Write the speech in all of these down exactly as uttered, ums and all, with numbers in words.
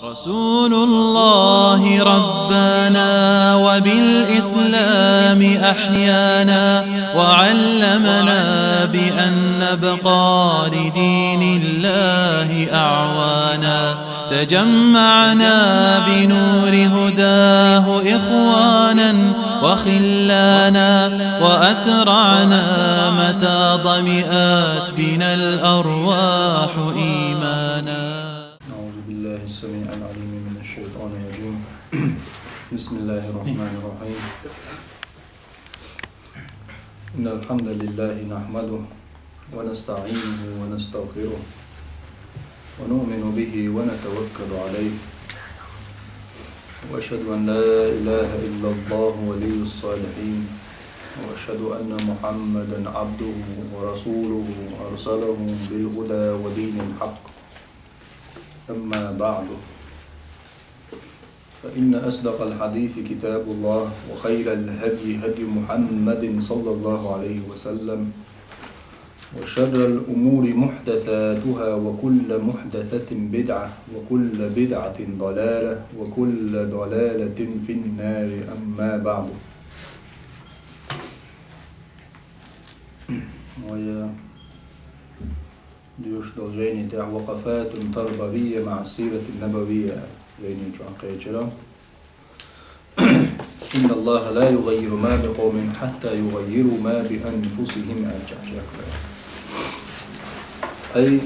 رسول الله ربانا وبالإسلام أحيانا، وعلمنا بأن نبقى لدين الله أعوانا. تجمعنا بنور هداه إخوانا وخلانا، وأترعنا متى ظمئت بنا الأرواح إيمانا. أعوذ بالله السميع العليم من الشيطان الرجيم. بسم الله الرحمن الرحيم. إن الحمد لله نحمده ونستعينه ونستغفره ونؤمن به ونتوكل عليه. وأشهد أن لا إله إلا الله ولي الصالحين. وأشهد أن محمدا عبده ورسوله أرسله بالهدى ودين الحق. أما بعد، فإن أصدق الحديث كتاب الله، وخير الهدي هدي محمد صلى الله عليه وسلم، وشر الأمور محدثاتها، وكل محدثة بدعة، وكل بدعة ضلالة، وكل ضلالة في النار. أما بعد. Ой, э, Дуьйцуш долу жайни тӀехь وقفات تربوية مع السيرة النبوية жайни чохь кхечира. إن الله لا يغير ما بقوم حتى يغيروا ما بأنفسهم аьлла чохь шекла. Ай,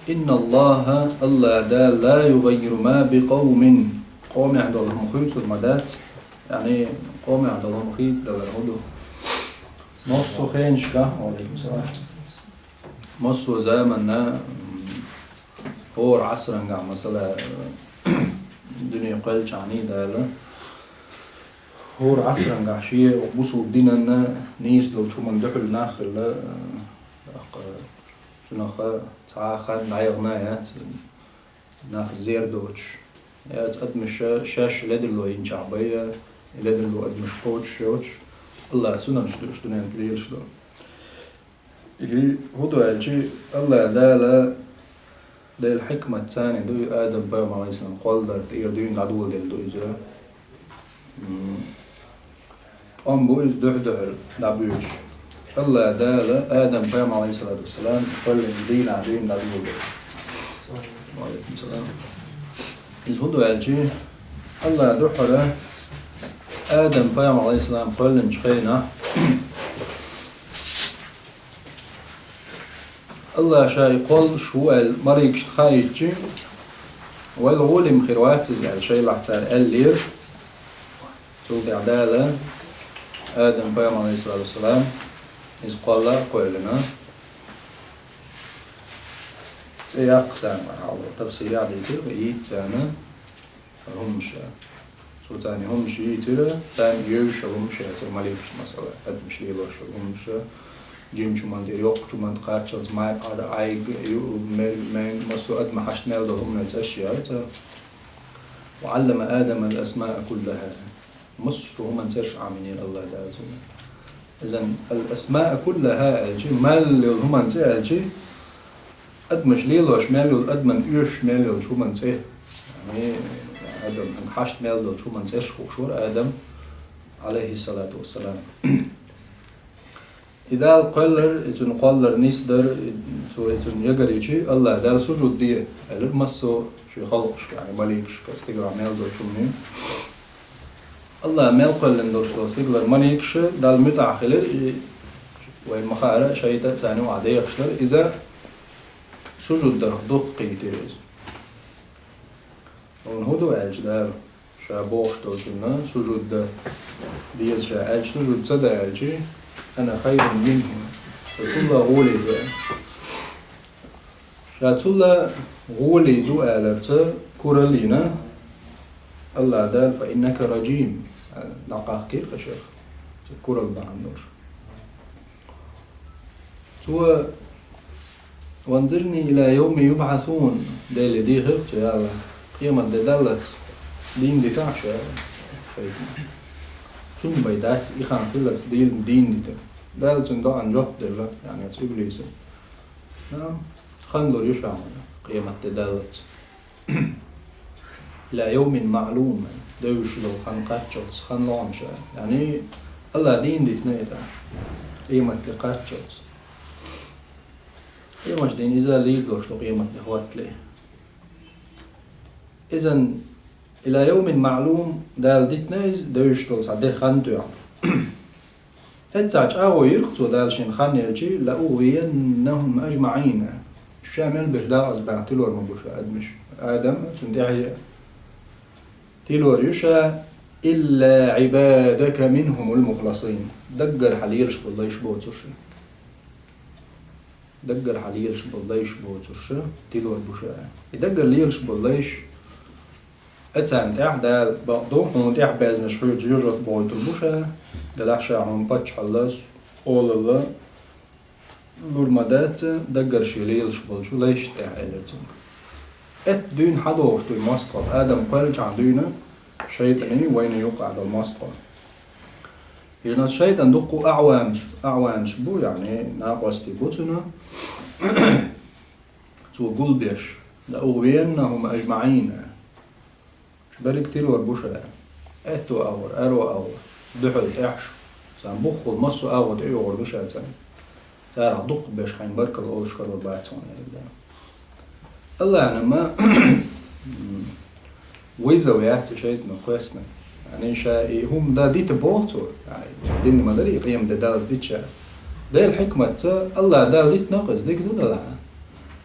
إن الله, Аллах Дала, لا يغير ما بقوم, къомехь долу хӀума хуьйцур ма дац, яъни къомехь долу хӀума хийцадалар хӀун ду? Массо а хенашкахь, ва Ӏалайкум салам. Массо а заманна, м, хӀора Ӏасрангахь, масала, дуьне кхоьллинчхьана Дала, хӀора Ӏасрангахь шен бусулба динанна нийса долчу хӀуманна дуьхьал нах хилла, тӀаккха цунах цхьа а хан дӀаяхана яц, нах зер доцуш. Яц адамаш шаьш ледарло йинчохь бен, ледарло адамаш кхочуш йоцуш, Аллах сунанаш дуьйш дуьненна лелаш ду. И хӀун ду аьлчи, Аллах Дала, Делан хьикмат царна ду, и Адам пайхамар Ӏалайхиссалам кхоллар тӀера дуьйна дӀадоладелла ду иза. М, тӀом бу иза дуьхь-дуьхьал дӀабоьдуш. Аллах Дала Адам пайхамар Ӏалайхиссалату вассалам кхоьллинчу дийнахь дуьйна дӀадоладелла. Ва Ӏалайкум салам. Иза хӀун ду аьлчи, Аллах дуьххьара Адам пайхамар Ӏалайхиссалам кхоьллинчу хенахь, Аллах ша и кхоллуш ву аьлла маликашна хаийтчи, вайл гӀоле хир вац иза аьлла, шайлахь цара аьллера. Цул тӀаьхьа Дала Адам пайхамар Ӏалайхиссалату вассалам иза кхолла а кхоьллина, цӀе яккха царна хьалха, тафсирехь дийцира, йийца царна хӀуманаш. Цо царна хӀуманаш йийцира, царна евзаш йолу хӀуманаш яцара маликашна, масала, адамаш лелош йолу хӀуманаш, жимачу хӀуманна тӀера, йоккхачу хӀуманна тӀера кхаччалц, майкъара, Ӏайг, ю-, мер-, маьнга, массо а адаман хьашт мел долу хӀуманийн цӀерш яра цара. وعلم آدم الأسماء كلها. Массо а хӀуманийн цӀерш Ӏамийнера Аллах Дала цунна. Иза الأسماء كلها аьлчи, мел йолу хӀуманийн цӀе аьлчи, адамаш лелош мел йолу, адамна оьшуш мел йолчу хӀуманийн цӀе. Яъни, адаман хьашт мел долчу хӀуманийн цӀерш хууш вара Адам, Ӏалайхиссалату вассалам. И Дала кхоьллар, и цуьнан кхоллар нисдар, и цо и цунна ягарйичи, Аллах Дала сужуд де, аьллера массо а шен халкъашка, яъни маликашка, стигалахь мел долчу хӀуманийн. Аллах мел кхоьллина долуш долу стигалара маликаш Далла муьтӀахь хилира, и вайн ма-хаъара, шайтӀа а царна юкъахь дехаш дара, иза сужуд дарх дукха кхийтира иза. Хьуна хӀун ду аьлча Дала, ша бохуш долчунна сужуд дан деза ша аьлча, сужуд ца дан аьлчи, أنا خير منه, ша цул а гӀоле ду аьлла. Ша цул а гӀоле ду аларца куралла йина, Аллах Дала, فإنك رجيم, аьлла, дӀакхахкийра кхин шех, цу куралла бахьана долуш. Цо, وأنظرني إلى يوم يبعثون, Деле дийхира цо, я АллахӀ, къемат де даллалц дийна дитахь ша, шайтӀа. Цунна бен дац и хан хиллалц дийна, дийна дитар. Дала цуьнан доӀанна жоп делла, яъни оцу иблиса. Нагахь хан лур ю ша хьуна, къемат де даллалц. إلى يوم معلوم, девзаш долу хан кхаччалц, хан лоӀанча. Яъни, АллахӀа дийна дитина и тӀа, къематде кхаччалц. Къематдийнахь иза лийр долуш ду къематде хӀоттале. Изан إلى يوم معلوم Дала дитина иза девзаш долу цхьа де хан тоьхна. Эццахь чӀагӀо йира-кх цо Дала шена хан елча: لأغوينهم أجمعين. Ша мел берш дакъазбаьхна тилор ма бу ша адамаш. Адам а, цунна тӀаьхье а. Тилор ю ша: إلا عبادك منهم المخلصين. Даггара хьан лелаш болу лайш боцурш. Даггара хьан лелаш болу лайш боцурш тилор бу ша. И даггара лелаш болу лайш, Эцарна тӀехь Дала бакъду, хьуна тӀехь баьзнаш хьоьца жоьжахати бохуьйтур бу ша, делахь ша хьуна паччахьалла, олалла лур ма дац, даггара шен лелаш болчу лайшна тӀехь, элира цуьнга. Эццахь дуьйна хьадогӀуш ду и мостагӀалла, Адам кхоьллинчохь дуьйна шайтӀанийн вайна юккъехь долу мостагӀалла. Иза шайтӀан дуккха а аӀванаш, аӀванаш бу, яъни накъостий бу цуьнан. Цо гулбеш: لأغوينهم أجمعين. Шу берриг тилор бу ша. Аьтту агӀор, аьрру агӀор, дуьхьал, тӀаьхьаш. Царна буххул массо а агӀор тӀеоьгӀур ду ша царна. Царах дуккха берш хьайна баркалла олуш карор бац хьуна, элира Дала. АллахӀана ма вызов яц и шайтӀано кхоьссина. Яъни ша и хӀума дан дита боху цо. Яъни, цо дина ма дарий, къематде Далла дитча. Делан хьикматца АллахӀа Дала дитина-кх иза, дика ду делахь.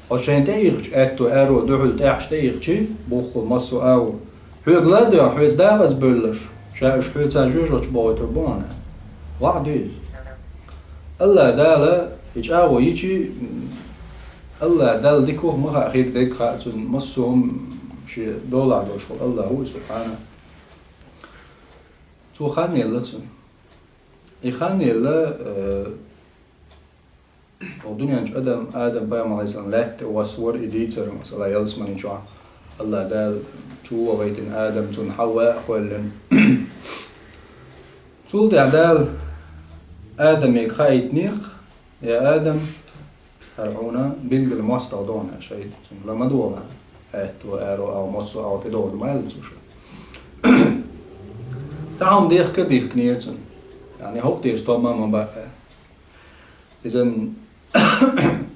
Хьо шайна тӀеихча, аьтту, аьрру, дуьхьал, тӀаьхьаш тӀеихча, буххул массо а агӀор, хьоьга лардойла, хьоьца дакъазбевлларш, ша уьш хьоьца жоьжахати бохуьйтур бу хьуна. ВаӀда ю иза. АллахӀа Дала и чӀагӀо йича, АллахӀа Далла дика ваха ма хаьа, хир дерг хаьа цунна, массо а хӀума шен долахь долуш волу АллахӀ ву и, субхьана. Цо хан елла цунна. И хан елла, э, Оха дуьнен чу адам, Адам пайхамар, Ӏалайхиссалам, лаьтта тӀе воссавора и дийцар, масала, ялсамани чохь АллахӀа Дала чу вахийтина Адам, цунна Хьавва а кхоьллина. Цул тӀаьхьа Дала Адамега хаийтинера-кх: «Я Адам, хӀара хьуна билггал мостагӀа ду хьуна, шайтӀа, цуьнга ла ма догӀа, аьтту, аьрру агӀор, массо а агӀор тӀедогӀур ду ма аьлла цо ша». Цхьа хӀума дехка а дихкинера цунна. Яъни, хӀокху тӀера стом а ма баьа. Иза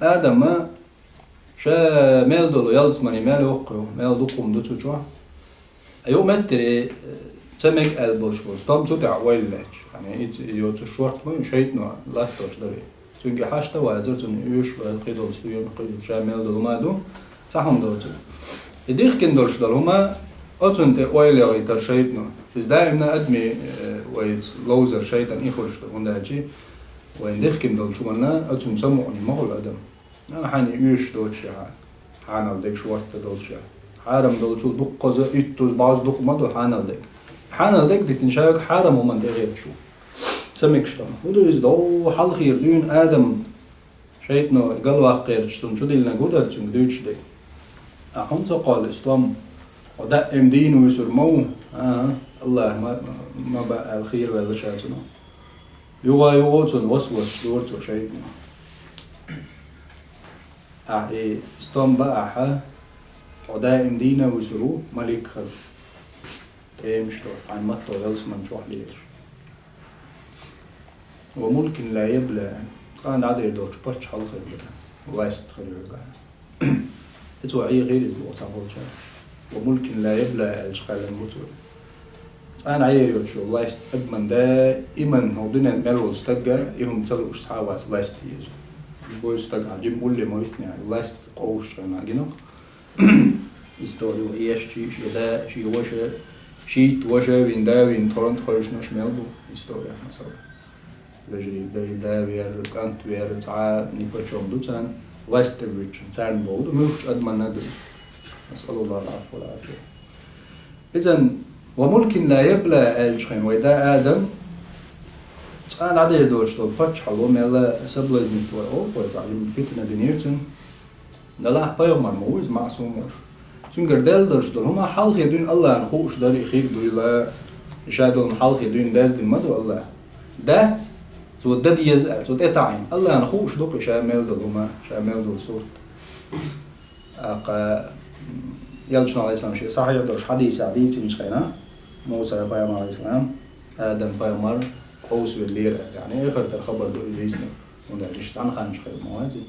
Адама ша мел долу ялсамани мел йоккхур ю, мел дукха хӀума ду цу чохь. Юкъаметтара, э, ца мега аьлла болуш болу стом цу тӀехь ойла лаьтташ. Яъни, иза йоцуш шорта ма ю, шайтӀано латтош дара. Цуьнга хьашта а вацара, цунна оьшуш вара, кхидолу стоьма, кхидолу ша мел долу хӀума а ду, цхьа хӀума доцург. И дихкина долуш долу хӀума, оцунна тӀе ойла яхийтара шайтӀано. Иза даимна адамийн, э, вайца ловзар шайтӀан и хуьлуш ду, хӀунда аьлча вайна дихкина долчу хӀуманна оцунна самукъане ма хуьлу адам. А, хьайна и оьшуш доцуш а, хьанал дерг шорта долуш а. Хьарам долчул дуккхаза, уьттаза, бӀозза дукха ма ду хьанал дерг. Хьанал дерг дитина ша верг хьарам хӀуманна тӀе гӀерташ ву. Ца мегаш стом. ХӀун ду иза? Дов хьалхера дуьйна Адам шайтӀано галваккхарчу цунна чу диллинарг хӀун дара цуьнга дуьйцуш дерг? А хӀунда ца кхоллу и стом? Хьо даим дийна вуьсур ма ву? АхӀа, АллахӀ ма, ма баа аьлла, хийра ваьлла ша цунах. Юха а юха а цунна васвасаш дора цо шайтӀано. Ахь и стом баахь, хьо даим дийна а вуьсур ву, малик хила. ТӀемаш долуш, хьайн матто ялсамани чохь лелаш. «Ва мулкин ла ябла», цкъа а дӀадер долчу паччахьалла хир дара, власть хир верг. И цо Ӏехийра иза боху цхьаболчара. «Ва мулкин ла ябла» аьлча кхаьллина бу цо. Цкъа а Ӏер йоцуш йолу власть адамна даиман хӀокху дуьненна мел волу стагга, и хӀума ца лууш цхьа а вац, власть еза. Любой стаг, хьан жима улле ма витинехь, власть къовсуш хенахь гина-кх. История еш чи, шен да, шен ваша, шийтта ваша вина, да вина, тхоран тхойшинаш мел бу история, масала. Вежарий, дай, да вер, кӀант вер, цхьа а нипочём ду царна, власть тӀе вуьтучун, царна боху ду, муьлххачу адаманна а ду. Насъалуллахал Ӏафва вал Ӏафия. Изан, «ва мулкин ла ябла» аьллачу хенахь вай да Адам, цкъа а дӀадер доцуш долу паччахьалла мелла соблазнить вара олу вай, цхьа жима фитна динера цуьнан. Делахь пайхамар ма ву иза, маъсум волуш. Цуьнгара делла долуш долу хӀума хьалхе дуьйна АллахӀна хууш дара и хир дуйла, и ша долу хьалхе дуьйна даздина ма ду АллахӀа. Дац, цо дан деза аьлла, цо тӀетаӀийна. АллахӀна хууш ду-кх и ша мел долу хӀума, ша мел долу сурт. ТӀаккха, м, Элчано, Ӏалайхиссалам, шен сахьихь долчу хьадисехь дийцинчу хенахь, Муса пайхамар, Ӏалайхиссалам, Адам пайхамар къовсавеллера, яъни эхартара хабар ду и дийцинарг, хӀунда аьлча цхьана ханчу хилла ма вац иза.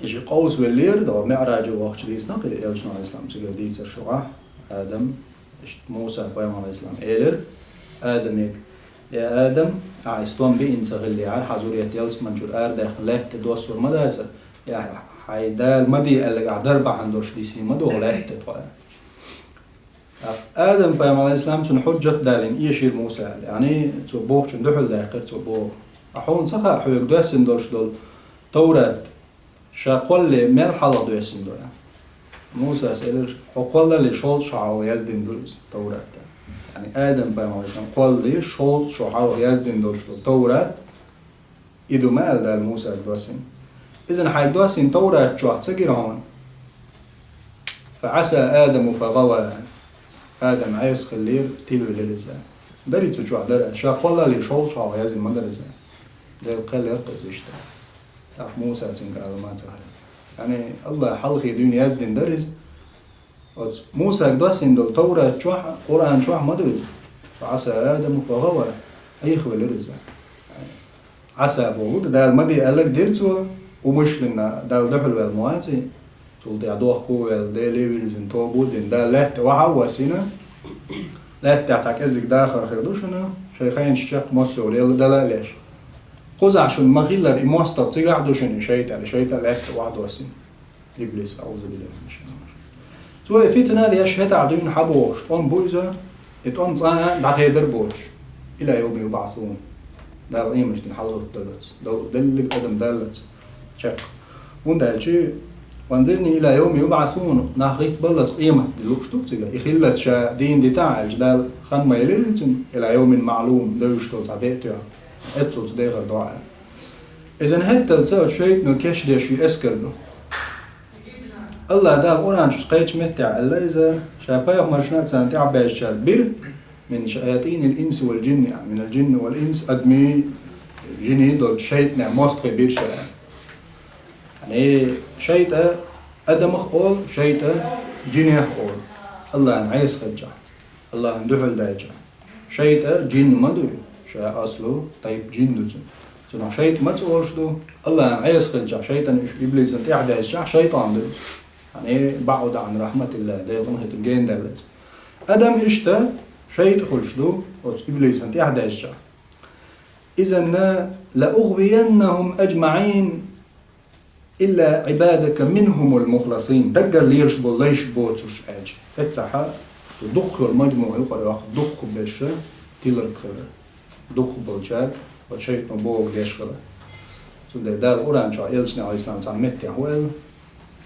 И шен къовсавеллера, догӀу МиӀража вахча дийцина-кх и Элчано, Ӏалайхиссалам, цигара дийцарш юкъахь, Адам, иштта Муса пайхамар, Ӏалайхиссалам, элира Адамега: «Я Адам, ахь и стом биъна ца хиллехьара, хьан зурет ялсамани чуьра арадаьккхина лаьтта тӀе доссор ма дацара, я хьайн Дала ма де аьлларг ахь дар бахьана долуш дисина ма ду хьо лаьтта тӀе тхо». ТӀаккха Адам пайхамар, Ӏалайхиссалам, цунна хьуджат далийна эшийра Муса аьлла. Яъни, цо бохучунна дуьхьал даьккхира цо боху: «Ахь хьуна ца хаьа, хьоьга доьссина долуш долу Таврат ша кхоллале мел хьалха доьссина ду?» Мусас элира: «Хьо кхоллале шовзткъа шо хьалха яздина ду иза, Таврат». Яъни, Адам пайхамар, Ӏалайхиссалам, кхоллале шовзткъа шо хьалха яздина долуш долу Таврат, и ду ма аьлла Дала Мусас доссийна. Иза хьайга доссийна Таврат чохь ца гира хьуна? «Фа Ӏаса Адаму фа гӀава». Адам Ӏеса хиллера, тилвелира иза. Дарий цу чохь дара, ша кхоллале шовзткъа шо хьалха яздина ма дара иза. Делан кхел яра иза иштта. ТӀаккха Муса цуьнга ала ма ца хилла. Яъни, АллахӀа хьалхе дуьйна яздина дара иза. Оцу Мусага доссийна долу Таврат чохь, Къуръан чохь ма ду иза. «Фа Ӏаса Адаму фа гӀава». Ӏехавелира иза. Ӏаса боху, Дала ма де аьлларг дира цо, умышленно Далла дуьхьал ваьлла ма вац и. Цул тӀаьхьа дохко а ваьлла, Деле а вирзина, тоба а дина, Дала лаьтта тӀе охьа а воссийна, лаьтта тӀехь цхьа кӀеззиг дахар хир ду шуна, шайн хенаш чекх массо а лела дала а леш. Кхузахь шуна ма-хиллара и мостагӀа цигахь а ду шуна и шайтӀа, шайтӀа лаьтта тӀе охьадоссийна. Иблис, аӀузу биллахӀи минаш-шайтӀанир-ражим. Цо и фитна деш хӀетахь дуьйна хьан бохуш, тӀом бу иза, и тӀом цкъа а дӀахедар боцуш. Иля йовми юбӀасун. Дала къематдийнахь хьалхадоттадаллалц. Дов-, деллиг адам даллалц. Чекх. ХӀунда аьлча, «Ванзирни иля йовми юбӀасун», нах гӀиттабаллалц къематде лууш ду цига. И хиллалц ша дийна дитахь аьлча, Дала хан ма елира цуьнан, иля йовмин маӀлум, девзаш долу цхьа де а тоьхна. Эццул цу дехар догӀу аьлла. Иза хӀетталца оцу шайтӀано кечдеш ю эскар ду. АллахӀа Дала Къуръан чу кхечу меттехь аьлла иза, ша пайхамаршна а царна тӀаьхьабаьжчара бира, мин шаятинил инси вал джинни, а, минал джинни вал инс, адамийн, жинийн долчу шайтӀанех мостагӀий бира ша. Яъни, шайтӀа адамах олу, шайтӀа жинех олу. АллахӀана Ӏеса хилчахь, АллахӀана дуьхьал даьлчахь. ШайтӀа жин ма дуй, ша аслу тайпа жин ду цуьнан. Цунах шайтӀа маца олуш ду, АллахӀана Ӏеса хилчахь, шайтӀан уьш иблисан тӀаьхьадаьжчахь, шайтӀан ду. Яъни, баӀуда Ӏан рахьматиллахӀ, Делан къинхетамах гена даьллалц. Адам иштта шайтӀа хуьлуш ду, оцу иблисан тӀаьхьадаьжчахь. Изанна, «ла угӀвияннахум аджмаӀин, илла Ӏибадака минхумул мухласин», даггара лелаш болу лайш боцуш аьлча. ХӀетахь цу дукхах йолу мажмуӀа юкъара йоккху дукхах берш тиларг хилар. Дукхах болчара оцу шайтӀано бохург деш хилар. Цундела Дала Къуръан чохь Элчане, Ӏалайхиссалам, цхьана меттехь хӀун аьлла?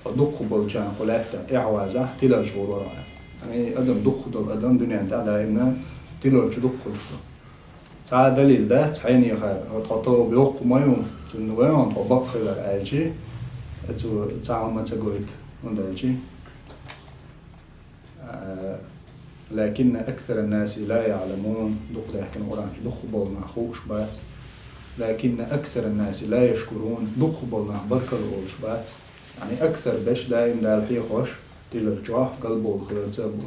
Хьо дукхах болчарна кху лаьттан тӀаьхьавазахь, тиларчу гӀур вара хьо. Яъни, адам дукхах долу адам дуьненна тӀехь даимна тиларчу дукхах хуьлуш ду. Цхьа а далил дац, хьенехара, хьо тхо тоба йоккха ма ю, цунна вайна тхо бакъ хилар аьлчи, цо цхьа хӀума ца гойту, хӀунда аьлчи, а, «лакинна аксаран-наси ла яъламун», дукха даьхкина Къуръан чу, дукха болу нах хууш бац. «Лакинна аксаран-наси ла яшкурун», дукха болу нах баркалла олуш бац. Яъни, аксар берш даим Дала хьехош, тилар чохь, галбовла хиларца а бу.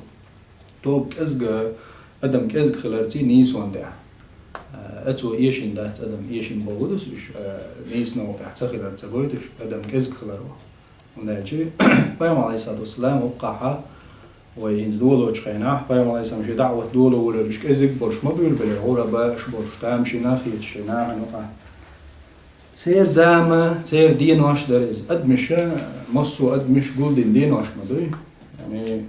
Тоба кӀезга, адам кӀезга хиларций нийсонан тӀехь. А, цо эшина дац адам, эшина боху дус уьш, а, нийсонан тӀехь ца хилар ца гойтуш, адам кӀезга хилар ву. ХӀунда аьлча, Пайхамар, Ӏалайхиссалату вассалам, вукхахьа, вай хӀинца долочу хенахь, Пайхамар, Ӏалайхиссалам, шен даӀват доло волуьйтуш кӀезиг болуш ма буьйлабелира, гӀур а баш болуш, тамашийна а хеташ шайн нахана юкъахь. Церан зама, церан денош дара иза. Адамаша, массо а адамаш гулдина денош ма дуй. Яъни,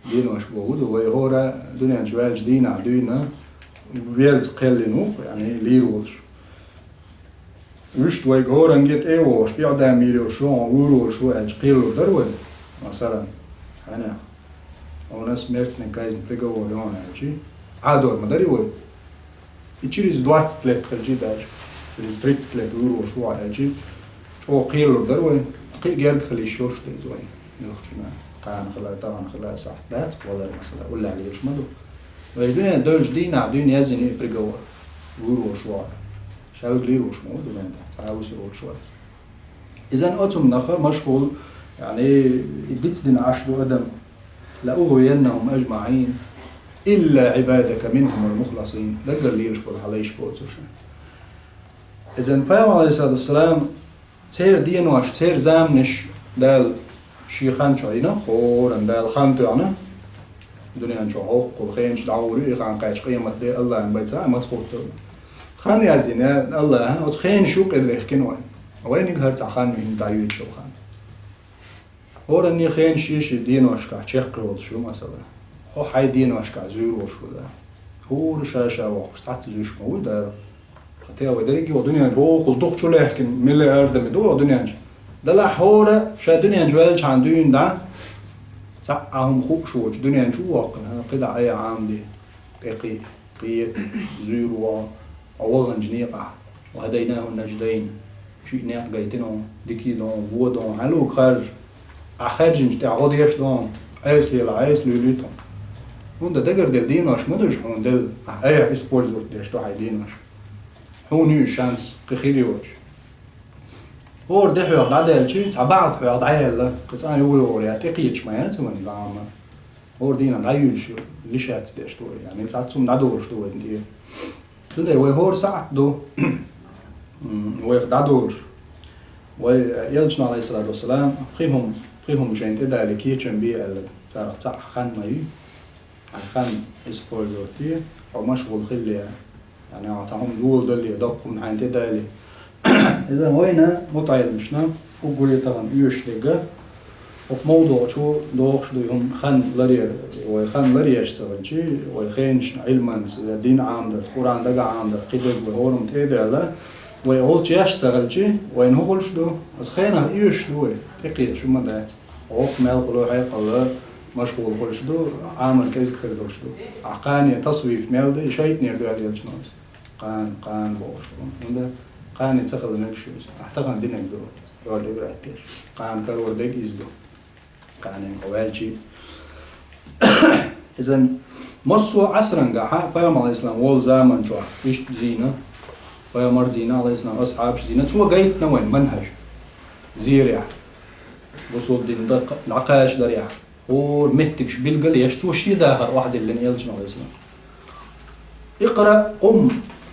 денош боху ду, вай хӀора дуьнен чу ваьлча дийнахь дуьйна верза кхеллина ву-кх, яъни, лийр волуш. Вуьшта вайга хӀоранге тӀе а вогӀуш, иӀдам йийр йолуш ву, вуьйр волуш ву аьлча, кхералур дара вай? Масалан, хьенех, хьуна смертная казнь, приговор ю хьуна аьлчи, Ӏадор ма дарий вай? И через двадцать лет хилчий даже, через тридцать лет вуьйр волуш ву хьо аьлчи, чӀогӀа кхералур дара вай? Кхин а герга хила йиш йолуш ду иза вайн. Муьлххачунна, кхана хила, тахана хила, сахьт дац-кх валар, масала, уллехь лелаш ма ду. Вай дуьнен девлча дийнахь дуьйна яздина и приговор. Вуьйр волуш ву хьо. Ша вуьйр лийр волуш ма ву дуьнен тӀехь, цхьа а вуьсур волуш вац. Иза оцу хӀуманах машгӀул يعني, и дицдина Ӏаш ду адам, لأغوينهم أجمعين إلا عبادك منهم المخلصين. Даггара лелаш бола хьан лайш боцурш. Иза Пайхамар, عليه الصلاة والسلام, церан денош, церан заманаш Дала ший хан чу йина, хӀоранна Дала хан тоьхна, дуьнен чу хьокхул хенаш дӀагӀур ю, и хан кхаьчча къематде Аллахьан бай цхьа а маца хӀуттар. Хан яздина Аллахьа, оцу хенаш юкъе вехкина вай. Вайниг хӀара цхьа хан ю хӀинца дӀайоьдуш йола хан. ХӀоранна хенаш ший-ший деношкахь чекхйолуш ю, масала. Хьо хьайн деношкахь зуьйр волуш ву, да. ХӀора ша-ша воккхуш цхьацца зуьйш ма вуй, да. Ткъа те вай дерриге а дуьнен чу воккхул дукха чу лаьхкина миллиардами ду вай дуьнен чу. Делахь хӀора ша дуьнен чу ваьллачхьана дуьйна дӀа, цхьа а хӀума хууш воцуш дуьнен чу воккхина, кхидӀа айхьа Ӏамаде, тӀекхиъ, кхета, зуьйр ву, хьо ваханчу некъахь, وهديناه النجدين, шиъ некъ гайтина хьуна, дика йина хьуна, вон дина хьуна, хьайн луг харжа, ахь хаьржинчу тӀехь гӀо деш ду хьуна, Ӏеса лела, Ӏеса луьйлуьйту хьуна. ХӀунда дагардела денош ма ду уьш хьуна делла, ахь айхьа использовать деш ду хьайн денош. Хьуна ю и шанс, кхин хир йоцуш. ХӀора де хьоьгӀа дӀадаьлчи, цхьа бахьалта хьоьгӀа дӀаяьлла, кхин цкъа а юхайогӀур ян тӀекхеташ ма яц вайн ламма. ХӀора дийнахь дӀайуьйлуш ю, лиш яц деш ду вай, яъни цхьацца хӀума дӀадолуш ду вайна тӀера. Цундела вай хӀора сахьт ду, м, вайх дӀадолуш. Вай, э, элчано, عليه الصلاة والسلام, пхи хӀума, пхи хӀума шайна тӀедале кечам бе аьлла, царах цхьаъ хан ма ю. Хьайн хан использовать де, хьо машгӀул хилале, яъни хьо цхьа хӀума доладалале, доккха хӀума хьайна тӀедале. Иза вайна мутаӀеламашна уггаре тахана оьшуш дерг, хӀокху мовдуӀ чу дохуш ду хӀума хан ларъяр, вай хан ларъеш ца хилчи, вай хенашна Ӏилманца, я дин Ӏамадарца, Къуръан дагахь Ӏамадарца, кхидерг вай хӀораммо тӀе а даьлла, вай гӀулч еш ца хилчи, вайна хӀун хуьлуш ду? Оцу хенахь оьшуш ду вай, тӀекхеташ хӀума дац. Оха мел хуьлу хьекъал, машгӀул хуьлуш ду, Ӏамал кӀезиг хир долуш ду. Ахь кхане тасвиф мел ду, и шайтӀанера ду аьлла элчано. Кхана, кхана бохуш ду. ХӀунда кхане ца хила мегаш ю иза. Ахь тахана динарг ду, йолу игра теш. Кхана карор дерг иза ду. Кхане хьо ваьлчи. Иза массо а Ӏасрангахьа, Пайхамар, عليه السلام, волу заман чохь иштта зийна, Пайхамар зийна, عليه السلام, асхьабаш зийна, цо гайтина вайн манхьаж. Зерехь. Бусулба дин дӀакхачадарехь, хӀора меттигаш билгалъеш, цо шен дахар охьадиллина элчано, عليه السلام. اقرأ قم.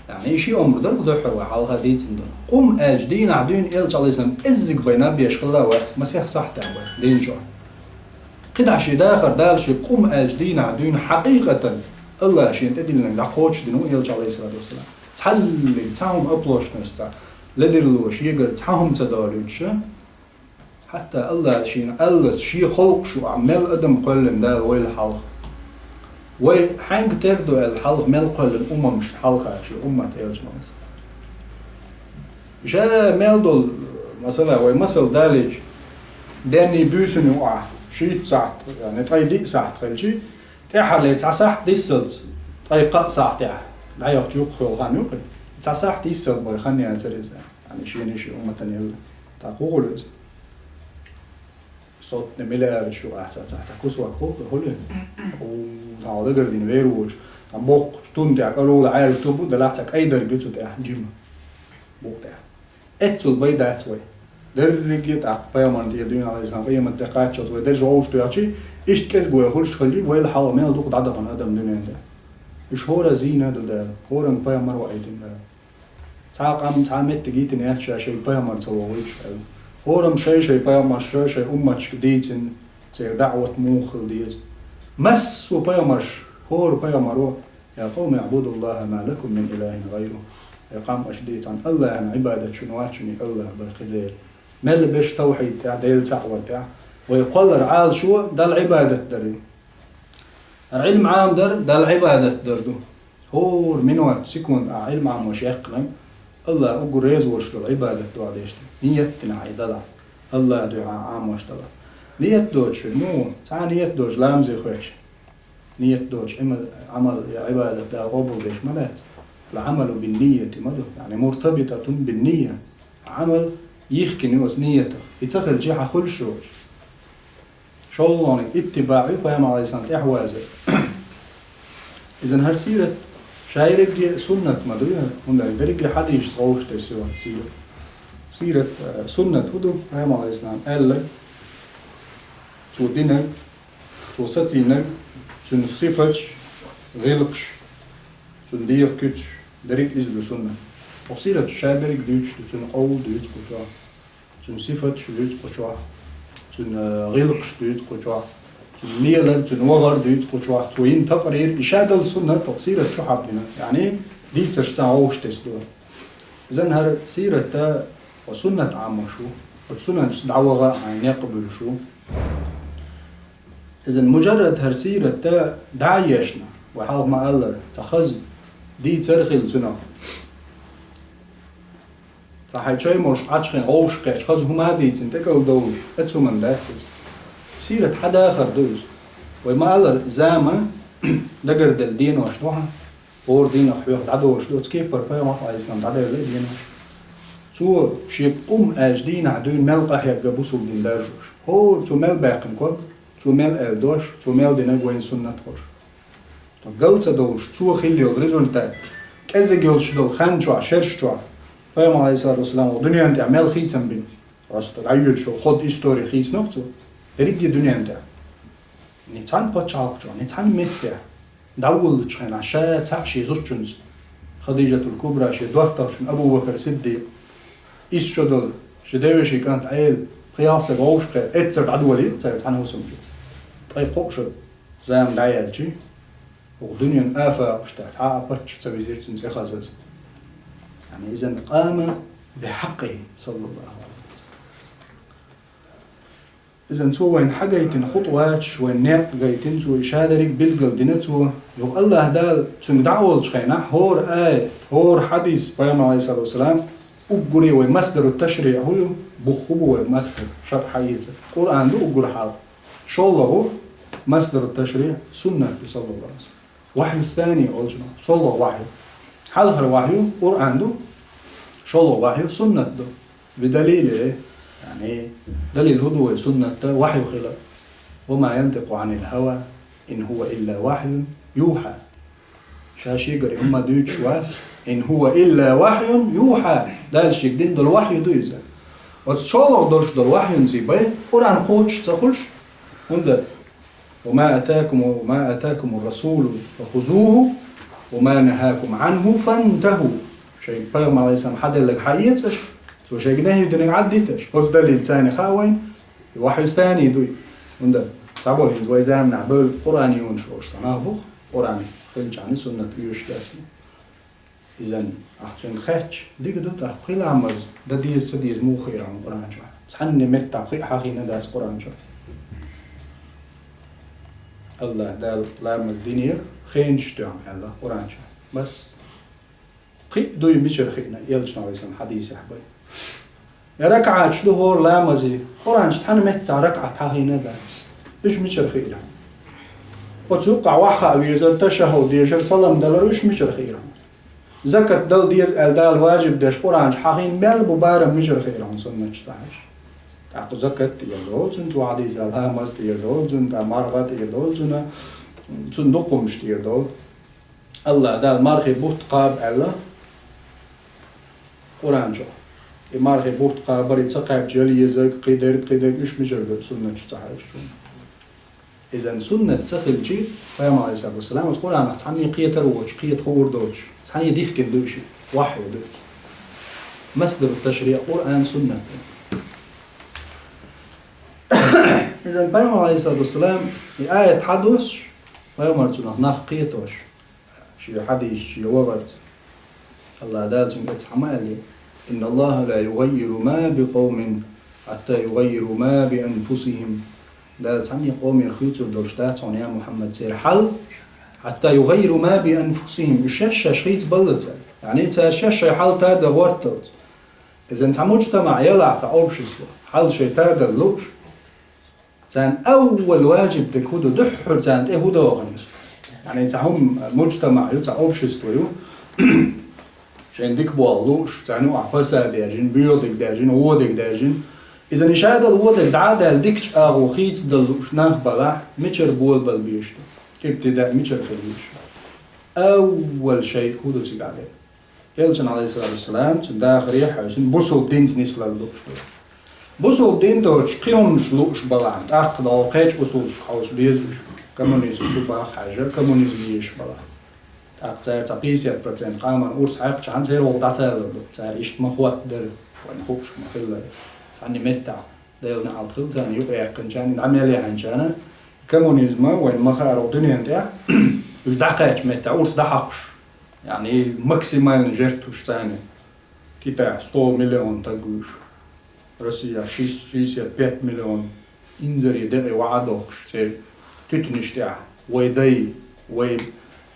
Яъни, и ши омра дара дуьххьара вай хьалха дийцина ду. قم аьлча дийнахь дуьйна элча, عليه السلام, кӀеззиг бай наб еш хилла вац, масех сахьтехь бай, дийна чохь. КхидӀа шен дахар Дала шен قم аьлча дийнахь дуьйна хьакъикъатан Аллаха шена тӀедиллинарг дӀакхочушдина ву элча, عليه الصلاة والسلام. Цхьаллиг, цхьа хӀума оплошнашца, ледарло шегара цхьа хӀума ца долуьйтуш, хьатта Аллаха шена аллаца шен халкъаш ю ахь мел адам кхоьллина Дала вайл хьалха. Вай хьаьнга тера ду аьлла хьалха мел кхоьллина умамашна хьалха шен уммат элча ма вац. Ша мел долу, масала, вай масал далийча, денний буьйсанна ю ахь, шийтта сахьт, яъни ткъе диъ сахьт хилчи, тӀаьххьарлера цхьа сахьт диссалц, ткъе кхаа сахьтехь, дӀаяхча юккъехула хан ю-кх и. Цхьа сахьт диссалц бай хан яцара иза. Яъни шена шен умматана елла. ТӀаккха хӀун хуьлу иза? Сотни миллиардаш ю ахь цхьа, цхьа, цхьа кусок хуьлу-кх и, хуьлу? Хьо дагардина вер воцуш, там боккхачу тун тӀехь кӀалула Ӏаьржа ту бу, делахь цхьа кӀайдарг ю цу тӀехь, жима. Букъ тӀехь. Эццул бай дац вай. Дерриге а тӀаккха Пайхамарна тӀера дуьйна, عليه السلام, къематде кхаччалц вай дерриш вовшахтоьхчи, иштта кӀезиг вай хуьлуш хилчи, вайл хьалха мел дукха дӀадахана адам дуьнен тӀе. Уьш хӀора зийна а ду Дала, хӀоранна пайхамар ваийтина Дала. Цхьа къам, цхьа меттиг йитина яц ша шайн пайхамар ца вохуьйтуш аьлла. ХӀораммо шай-шай пайхамарш, шай-шай умматашка дийцина, церан даӀват муха хила деза. Массо а пайхамарш, хӀора пайхамаро: يا قوم اعبدوا الله ما لكم من إله غيره. Эй къам, аша дийцина Аллахьан Ӏибадат шуна вац шуна и Аллах бен кхин дела. Мел берш тавхьид тӀехь, Дела цхьаъ вар тӀехь. Вай кхоллар Ӏалашо Далла Ӏибадат дар ю. ХӀара Ӏилма Ӏамадар Далла Ӏибадат дар ду. ХӀора минот, секунд ахь Ӏилма Ӏамош яьккхинарг, Аллах уггар реза волуш долу Ӏибадат дохьа деш ду. Ниет дина хьан и далахь, Аллах дуьхьа Ӏамош далахь. Ниет доцуш, ну, цхьа а ниет доцуш ламазе хоьттуш. Ниет доцуш Ӏимал, Ӏамал я Ӏибадат Дала къобалдеш ма дац. العمل بالنية ма ду, яъни مرتبطة بالنية. Ӏамал йихкина ю оцу ниетах. И ца хилчи, хьан хуьлуш йоцуш. ШолгӀаниг иттибаӀ ю, Пайхамар, Ӏалайхиссалам, тӀаьхьавазар. Иза хӀара сират ша ерриге а суннат ма дуй хӀара, хӀунда аьлча дерриге а хьадисашца вовшахтесна ю сират. Сират, э, суннат хӀун ду, Пайхамар, Ӏалайхиссалам, аьлла: Цо динарг, цо сацийнарг, цуьнан сифаташ, гӀиллакхаш, цуьнан дегӀан куьцаш, дерриг иза ду суннат. Оха сират чу ша берриг дуьйцуш ду, цуьнан къовл дуьйцу кху чохь, цуьнан сифаташ дуьйцу кху чохь, цуьнан, э, гӀиллакхаш дуьйцу кху чохь, цуьнан лелар, цуьнан вахар дуьйцу кху чохь, цо йина такърир, и ша долу суннат оха сират чу хьаббина, яъни дийцарш цхьа вовшахтесна ду. Иза хӀара сират а, оха суннат Ӏамош ву, оцу суннаташца дӀаваха а хьайн некъ буьллуш ву. Иза муджаррад хӀара сират а дӀа а ешна, вай хьалха ма-аллара, цхьа хаза дийцар а хилла цунах. Цхьа хьайн чай молуш Ӏачхин гӀовшах кхетча, хаза хӀума а дийцина, тӀекӀалдовлуш, оцу хӀуманна дац иза. Сират хьадахар ду иза. Вай ма-аллара, зама дагарделла денош ду хьан, хӀора дийнах хьоьха дӀадолуш ду, оцу кепара пайхамар, Ӏалайхиссалам, дӀадаьлла денош. Цо шега къам аьлча дийнахь дуьйна мел къахьегна бусалба дин даржош. ХӀора цо мел баьккхина ког, цо мел аьлла дош, цо мел динарг вайна суннат хуьлуш. Гал ца довлуш, цо хилла йолу результат, кӀезиг йолуш долу хан чохь, шераш чохь, пайхамар, Ӏалайхиссалату вассалам, вай дуьненна тӀехь мел хийцам бина. Просто дӀайоьдуш йолу ход истори хийцинарг цо дерриге дуьненна тӀехь. Ни цхьана пачхьалкх чохь, ни цхьана меттехь дӀаволлучу хенахь ша цхьаъ шен зудчуьнца, Хадижатул Кубра, шен доттагӀчун Абу Бакр Сиддикъ, исс шо долу шен девешин кӀант Ӏела, пхи-ялх стаг вовшахкхетта, эццара дӀадолийла цара цхьана хӀусамчу. Ткъе кхоъ шо зама дӀаяьлчи, оха дуьненан афакъаш тӀехь цхьа а паччахь ца визира цуьнан цӀе хазаза. Яъни иза къама бихьаккъихӀи, саллаллаху Ӏалайхи ва саллам. Иза цо вайна хьагайтина хутӀаваташ, вайна некъ гайтина цо, и ша дерриг билгал дина цо. Юха АллахӀ Дала цуьнга дӀа а волчу хенахь, хӀора аят, хӀора хьадис, пайхамар, Ӏалайхиссалату вассалам, уггаре вай масдару ташриӀ хӀу ю, бух хӀу бу вай масдар, шарӀ хьаэца. Къуръан ду уггар хьалха. ШолгӀа масдару ташриӀ суннат ду, саллаллаху Ӏалайхи ва саллам. Вахью сани олучунах, шолгӀа вахью. Хьалхара вахью Къуръан ду, шолгӀа вахью суннат ду. Бидалили, яъни, далил хӀу ду вай суннатта вахью хилар? Ва ма янтикъу Ӏанил хӀава, ин хӀува илла вахьюн юхьа. Ша шегара хӀумма дуьйцуш вац, ин хӀува илла вахьюн юхьа. Дала шега дина долу вахью ду иза. Оцу шолгӀа долуш долу вахьюнций бен Къуръан кхочуш ца хуьлуш, хӀунда «Ва ма атакум, ва ма атакумур расулу фахузуху, ва ма нахакум анху фантаху». Шайга пайхамар, Ӏалайхиссалам, хьаделларг хьаэца аша, цо шайга нахью динарг Ӏаддита аша. Оцу далил царна хаьа вайна, вахью сани дуй. ХӀунда цхьаболу хӀинца вай заманахь бевлла Къуръан юнуш волуш ца нах бу, Къуръан хилчахьана суннат оьшуш дац. Иза ахь цуьнга хаьттича, дика ду тӀаккха, пхи ламаз дан деза, ца деза муха хиира хьуна Къуръан чохь? Цхьанне меттахь пхи а хьахийна дац Къуръан чохь. АллахӀ Дала ламаз динера хенаш тоьхна аьлла Къуръан чохь. Бас. Пхи а дуй мичара хиъна, элчано, Ӏалайхиссалам, хьадисехь бай. Я ракаӀаташ ду хӀора ламазий, Къуръан чохь цхьана меттахь ракаӀат хьахийна дац. Уьш мичара хиира? Оцу юккъахь охьахаа везар, ташаххуд дезар, салам далар, уьш мичара хиира? Закат дала деза аьлла Дала важиб деш Къуръан чохь хьахийна мел бу барам мичара хиира хьуна суннаташ цхьаьш? ТӀаккха закат тӀера долу цуьнан, цо хьадийцарехь ламаз тӀера долу цуьнан, тӀаккха марха тӀера долу цуьнан, цуьнан дукха хӀуманаш тӀера долу. АллахӀ Дала мархий бутт кхаба аьлла Къуръан чохь. И мархий бутт кхабар, и ца кхаьбча яла езарг, кхидерг, кхидерг, уьш мичара ду суннаташ цхьаьш хьуна? Иза суннат ца хилчи, пайхамар, Ӏалайхиссалату вассалам, оцу Къуръанах цхьанне кхетар а воцуш, кхета хуур доцуш, цхьанне дихкина ду уьш, вахью ду. Масдару ташриӀ Къуръан, суннат. Иза пайхамар, Ӏалайхиссалату вассалам, и аят хьадоссуш, пайхамар цунах нах кхетош, шен хьадисашца, шен вахарца. АллахӀ Дала цуьнга эццахь ма аьллий: «Инна Аллаха ла югаййиру ма би къавмин хьатта югаййиру ма би анфусихим». Дала цхьанне къомера хуьйцур долуш дац хьуна, я Мухьаммад, церан хьал, хьатта югаййиру ма би анфусихим, уьш шаьш-шаьш хийцабаллалц. Яъни цара шаьш шайн хьал тадо гӀорталц. Иза цхьа муджтамаӀ ялахь, цхьа общество, хьал шайн тадалла лууш, царна аввал важиб дерг хӀу ду, дуьххьара царна тӀе хӀу догӀу иза? Яъни цхьа хӀума, муджтамаӀ ю, цхьа общество ю, шайна дика болх лууш, царна юкъахь фасад яьржина, боьха дерг даьржина, вон дерг даьржина. Иза ишадала вон дерг дӀа а даьлла, дикачу агӀор хийцадала лууш нах балахь, мичара болабала безаш ду? Ибтида мичара хила везаш ду? Аввал шайъ хӀу ду цигахь дерг? Элчан, Ӏалайхиссалату вассалам, цуьнан дахаре хьаьвсина, бусалба динца нислар лууш ду. Бусулба дин доцуш кхин хӀуманаш лууш балахь, тӀаккха дӀо кхечу усулшка хьовса беза уьш. Коммунизм шу баха хьаьжа, коммунизм езаш балахь. ТӀаккха цара цхьа пятьдесят процент къаман урс хьаькхчахьана церан гӀуллакх дӀаталар ду. Цара иштта ма хӀоттадара, вайна хууш ма хиллара. Цхьанна меттехь Делан неӀалт хилла царна юкъаяьккхинчарна, дӀа мел яьхьанчарна, коммунизм вайна ма хаара дуьнен тӀехь, уьш дӀакхаьчча меттехь урс дӀахьакхуш. Яъни максимально жертваш царна. Китайхь сто миллион таг вуьйш. Россияхь ши-, шестьдесят пять миллион инзаре декъе ваӀа дохкуш, церан туьтанаш тӀехь, вай дай, вай